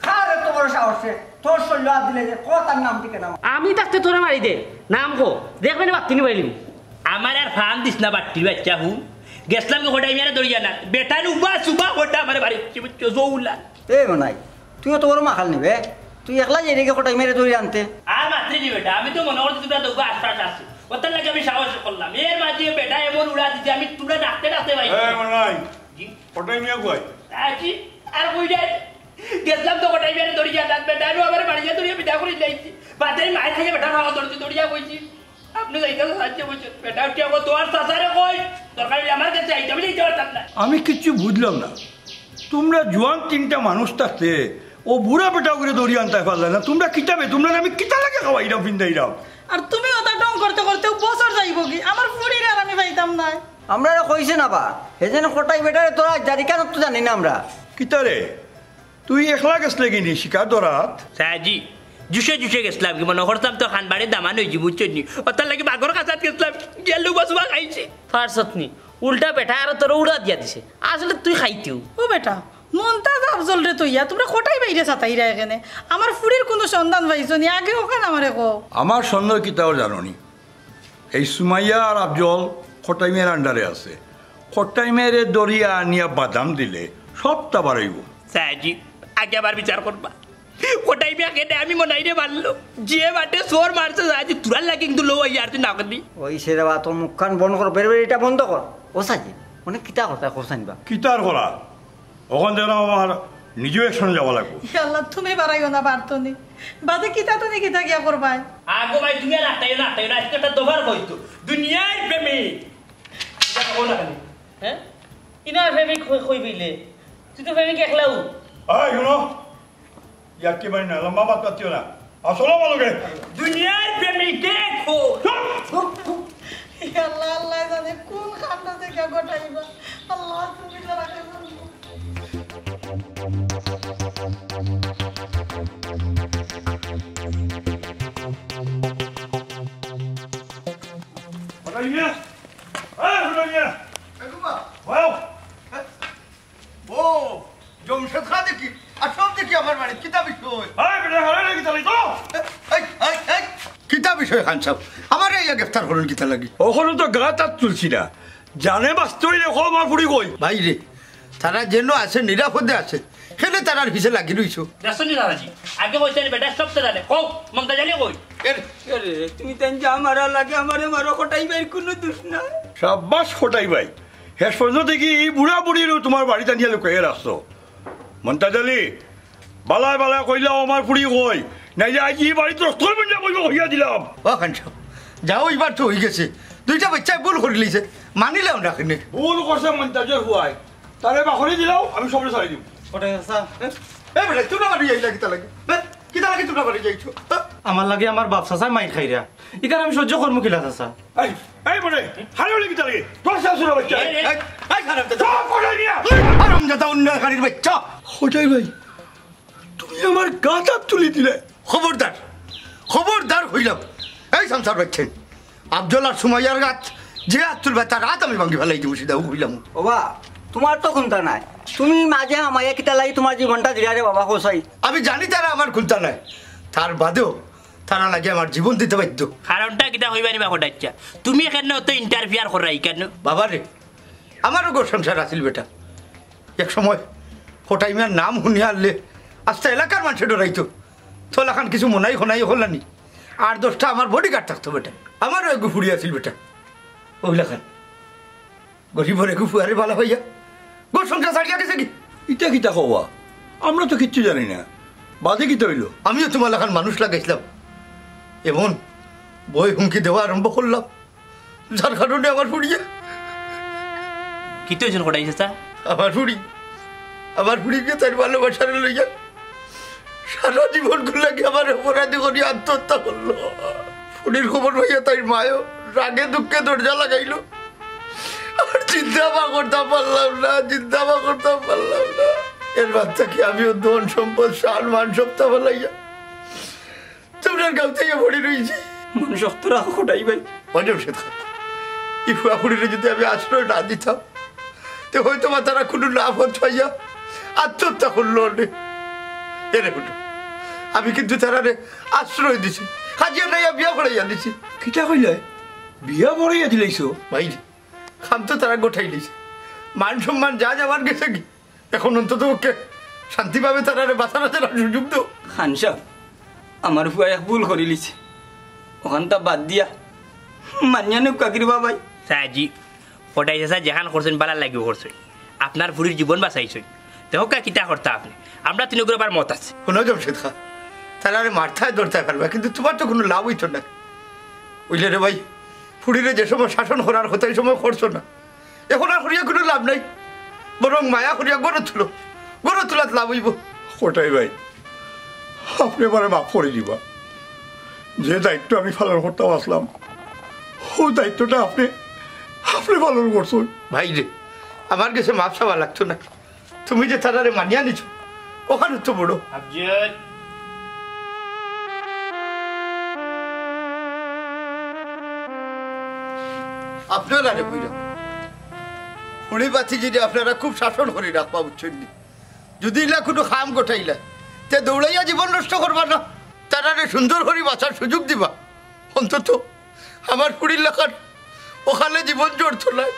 কার এত বড় সাহস রে? তোর শরীলো আত দিলে যে, ক তার নাম ঠিকানা। আমি থাকতে তোরে মারি দে। নাম ক। দেখবে না বাত্তি নিবাইলিম। আমার আর ফান দিস না বাট্টির বাইচ্চা হুন। গেছলাম কি কটাই মিয়ারে ধরিয়া না। বেটার উবা সুবা কটা আমার বাড়ি কি বুঝছো? জৌলা। এ মনাই, তুই অত বড় মাখাল নিবে? তুই একলা যাইরে গি কটাই মিয়ারে ধরিয়া আনতে? আর মাতরে নি বেটা, আমি তো মনো করছি তুমরা দুগু আশপাশ আছো। অতার লাগি আমি সাহস করলাম। এর মাঝে বেটা এমন উড়া দিছে, আমি তুমরা ডাকতে ডাকতে ভাই। এ মনাই, জি? কটাই মিয়া কই? আজি আর কই যায়? গেছলাম তো কটাই মিয়ারে ধরিয়া আনাত, বেটা আমি আমার বাড়িয়ে ধরিয়া বিদা করি যাইছি। বাদে মায়ের থেকে বেটা খাওয়া ধরছি, ধরিয়া কইছি। আপনে যাইতা তো সাহায্য করছেন। বেটা উঠিয়া কো, "তোমার চাচারে কই, দরকার অইলে আমার কাছে আইতে, আমি যাইতে পারতাম না।" আমি কিচ্ছু বুঝলাম না। তুমরা জুয়ান তিনটা মানুষ থাকতে ও বুড়া বেটা ওগুলো দড়ি আনতে পারলে না। তুমরা কিতাবে, তুমরা আমি কিতা লাগে খাওয়াইরাম, ফিন্দাইরাম? আর তুমি ওটা ঢং করতে করতে বছর যাইব কি? আমার ফুড়ির আর আমি পাইতাম না। আমরা আর কইছে না বা, হে যেন কটাই বেটারে তোরা জারি কেন তো জানি না আমরা। কিতারে? তুই একলা গেছলে কি নি শিকার ধরাত? সাজি, জুসে জুসে গেছলাম কি মনো করতাম তো খানবাড়ি দামান অইছি, বুঝছো নি? অতার লাগি বাঘর কাছাত গেছলাম, গেলু বসুয়া খাইছি। পারছত নি, উল্টা বেটা আরো তোর উড়া দিয়া দিছে। আসলে তুই খাইতেও। ও বেটা, মন্তাজ আফজল রে তইয়া, তুমরা কটাই বাইরে সাতাইরা এখানে। আমার ফুড়ির কুনু সন্ধান পাইছো নি? আগে ওখান আমারে কও। আমার সন্দেহ কিতাও জানো নি? এই সুমাইয়া আর আফজল খটাইমের আন্ডারে আছে। খটাইমেরে দরিয়া আনিয়া বাদাম দিলে সবটা বারইব। সাজি, আগে আবার বিচার করবা। খটাইমে আগে দে, আমি মনাইরে মারলো। যে বাটে চোর মারছে, সাজি, তুরার লাগি কিন্তু লও আইয়া আর তুই না করবি। ওই সে রে বা, তোর মুখখান বন্ধ কর, বেরবেরিটা বন্ধ কর। ও সাজি, অনে কিতা করতা, কোসাইন বা? কিতার করা? অখন যেন আমার নিজেও একশনে যাওয়া লাগবো। ইয়া আল্লাহ, তুমি বাড়াইও না, বাড়তো নি। বাদে কিতা তুমি কিতা গিয়া করবায়? আগো ভাই, তুমি আর আটকাইও না, আটকাইও না। আজকে একটা দফার কইতো। দুনিয়ার প্রেমিক। এটা কও না খালি। হ্যাঁ? ইনার প্রেমিক কই, কই বইলে? তুই তো প্রেমিক একলাউ। এই, হুনো। ইয়ার্কি মারি না, লম্বা মাত মাতিও না। আসসালামু আলাইকুম। দুনিয়ার প্রেমিক দেখো। চুপ! ইয়া আল্লাহ, আল্লাহ জানে কোন কাণ্ড থেকে ঘটাইবা। আল্লাহ, তুমি তো রাখো। ঘটাইয়া? এই, ঘটাইয়া? এগুবা। বল। ও, জমশেদ খাঁ দেখি, আর সব দেখি আমার বাড়িত, কিতা বিষয়? এই বেটা, হারাই লাগি তালি তো। এই, এই, এই, কিতা বিষয় খান সাব? আমারে ইয়া গ্রেফতার করইন কিতা লাগি? অখনো তো গাত আত তুলছি না। জানে বাঁচতে অইলে কও আমার ফুড়ি কই? ভাই রে, তারা যেন আছে, নিরাপদে আছে, কেনে তারার পিছে লাগি রইছো? দেখছো নি দাদাজি, আগে কইছে নি বেটা সব তো জানে। কও, মমতাজ আলী কই? এর আরে, তুমি তাইন যা মারা লাগে আমারে মারো, খটাই ভাইর কুনু দুষ নাই। সাব্বাস খটাই ভাই, শেষ পর্যন্ত দেখি এই বুড়া বুড়িরেও তুমার বাড়িত আনিয়া লুকাইয়া রাখছো। মন্তাজ আলী, বালায় বালায় কইলাও আমার ফুড়ি কই, নাইলে আইজ ই বাড়িত রক্তর বন্যা বইবো কইয়া দিলাম। ও খান সাব, যাও, ইবার তো অইগেছে, দুইটা বাইচ্চায় ভুল করিলিছে, মানিলাম না কেনে। ভুল করছে মন্তাজর ফুয়ায়, তারে বাখরি দিলাও, আমি সবরে ছাড়ি দিমু। ওটা স্যার। এ বেটা, তুই না বাড়ি যাইলা কিতা লাগি? এ, কিতা লাগি তুই না বাড়ি যাইছো? এ? আমার লাগি আমার বাপ চাচায় মাইর খাইরা। ইখান আমি সহ্য করমু কিলা চাচা? এই, এই বেটা, হারাই লাগি কিতা লাগি? তোর শাশুড়ি বাচ্চা। এই, এই, এই, হারামজাদা। চুপ করে নিয়া। হারামজাদা অন্যায়কারীর বাচ্চা। খটাই ভাই, তুমি আমার গাত আত তুলি দিলে। খবরদার, খবরদার কইলাম। এই সংসার বাচ্চা। আফজল আর সুমাইয়ার গাত যে আত তুলবে, তার আত আমি ভাঙ্গি ফালাই দিমু, সিধা কইলাম। ওবা, তুমার তো কুন্তা নাই। তুমি মাঝে হামাইয়া কিতা লাগি তুমার জীবনটা দিলা রে বাবা, কও চাই। আমি জানি তারা আমার কুন্তা নাই, তার বাদেও তারা লাগি আমার জীবন দিতে বাধ্য। কারণটা কিতা কইবা নি বা খটাইচ্ছা? তুমি কেনে অত interfere কররায় কেনে? বাবা রে, আমারও ঘর সংসার আছিল বেটা। এক সময় খটাই মিয়ার নাম হুনিয়া আরলে আস্তা এলাকার মানষে ডরাইতো। তো লাখান কিছু মনাই খনাই অকরলা নি। আর দশটা আমার bodyguard থাকতো বেটা। আমারও এগু ফুড়ি আছিল বেটা। অউ লাখান। গরিবর এগু ফুয়ারে বালা পাইয়া ঘর সংসার ছাড়িয়া গেছে গি। ইতা কিতা কওয়া? আমরা তো কিচ্ছু জানি না। বাদে কিতা অইলো? আমিও তুমার লাখান মানুষ লাগাইছলাম। এমন ভয় হুমকি দেওয়া আরম্ভ করলাম, যার কারণে আমার ফুড়িয়ে কিতা অইছে খটাই চাচা? আমার ফুড়ি আমার ফুড়িকে তাইর ভালোবাসারে লইয়া সারা জীবন গুলাকে আমার অপরাধী করি আত্মহত্যা করলো। ফুড়ির খবর পাইয়া তাইর মায়ও রাগে দুঃখে দরজা লাগাইলো। আর চিন্তা বা করতাম পারলাম না, চিন্তা বা করতাম পারলাম না। এর বাদ থাকি আমিও ধন সম্পদ, সান মান সবতা ফালাইয়া তোমরার গাঁও থাকি পড়ি রইছি। মন শক্ত রাখো কটাই ভাই। অজম সেদা, এই ফুয়া ফুড়িরে যদি আমি আশ্রয় না দিতাম, তে হয়তো বা তারা কোনো না পথ পাইয়া আত্মহত্যা করলো অনে। এরে হুনো, আমি কিন্তু তারারে আশ্রয় দিছি, হাজিয়া নাইয়া বিয়া পড়াইয়া দিছি। কিতা কইলে? বিয়া পড়াইয়া দিলাইছো? ভাই, কাম তো তারা গোটাই দিছে, মান সম্মান যা যাওয়ার গেছে কি, এখন অন্তত ওকে শান্তিভাবে তারারে বাঁচার সুযোগ দাও। খান সাব, আমার ফুয়া এক ভুল করিলিছে, ওখানটা বাদ দিয়া মানিয়া নেউক্কা কিরে বা ভাই। চাচি, কটাই চাচা যেখান করছইন, বালার লাগিও করছইন। আপনার ফুড়ির জীবন বাঁচাইছইন। দেখউক্কা কিতা করতা আপনে। আমরা তিনগুর আবার মত আছে। হুনো জমশেদ খা, তারারে মারতায় ধরতায় পারবা, কিন্তু তুমার তো কোনো লাভ অইতো না। অইলে রে ভাই, ফুড়িরে যে সময় শাসন করার কথা, এই সময় করছো না। এখন আর করিয়া কোনো লাভ নাই, বরং মায়া করিয়া গড়ে তুলো, গড়ে তুলাত লাভ অইবো। কটাই ভাই, আপনে আমারে মাফ করি দিবা, যে দায়িত্ব আমি পালন করতাম আছলাম, অউ দায়িত্বটা আপনে, আপনে পালন করছইন। ভাই রে, আমার গেছে মাফ চাওয়া লাগতো না, তুমি যে তারারে মানিয়া নিছো, ওখান তো বড়। আফজল। আপনারারে কইরা, ফুড়ি ভাতিজিরে আপনারা খুব শাসন করি রাখবা, বুঝছইন নি? যদি ইলা কোনো কাম গোটাইলা, তে দৌড়াইয়া জীবন নষ্ট করবা না, তারারে সুন্দর করি বাঁচার সুযোগ দিবা। অন্তত আমার ফুড়ির লাখান অকালে জীবন জড়তো নায়।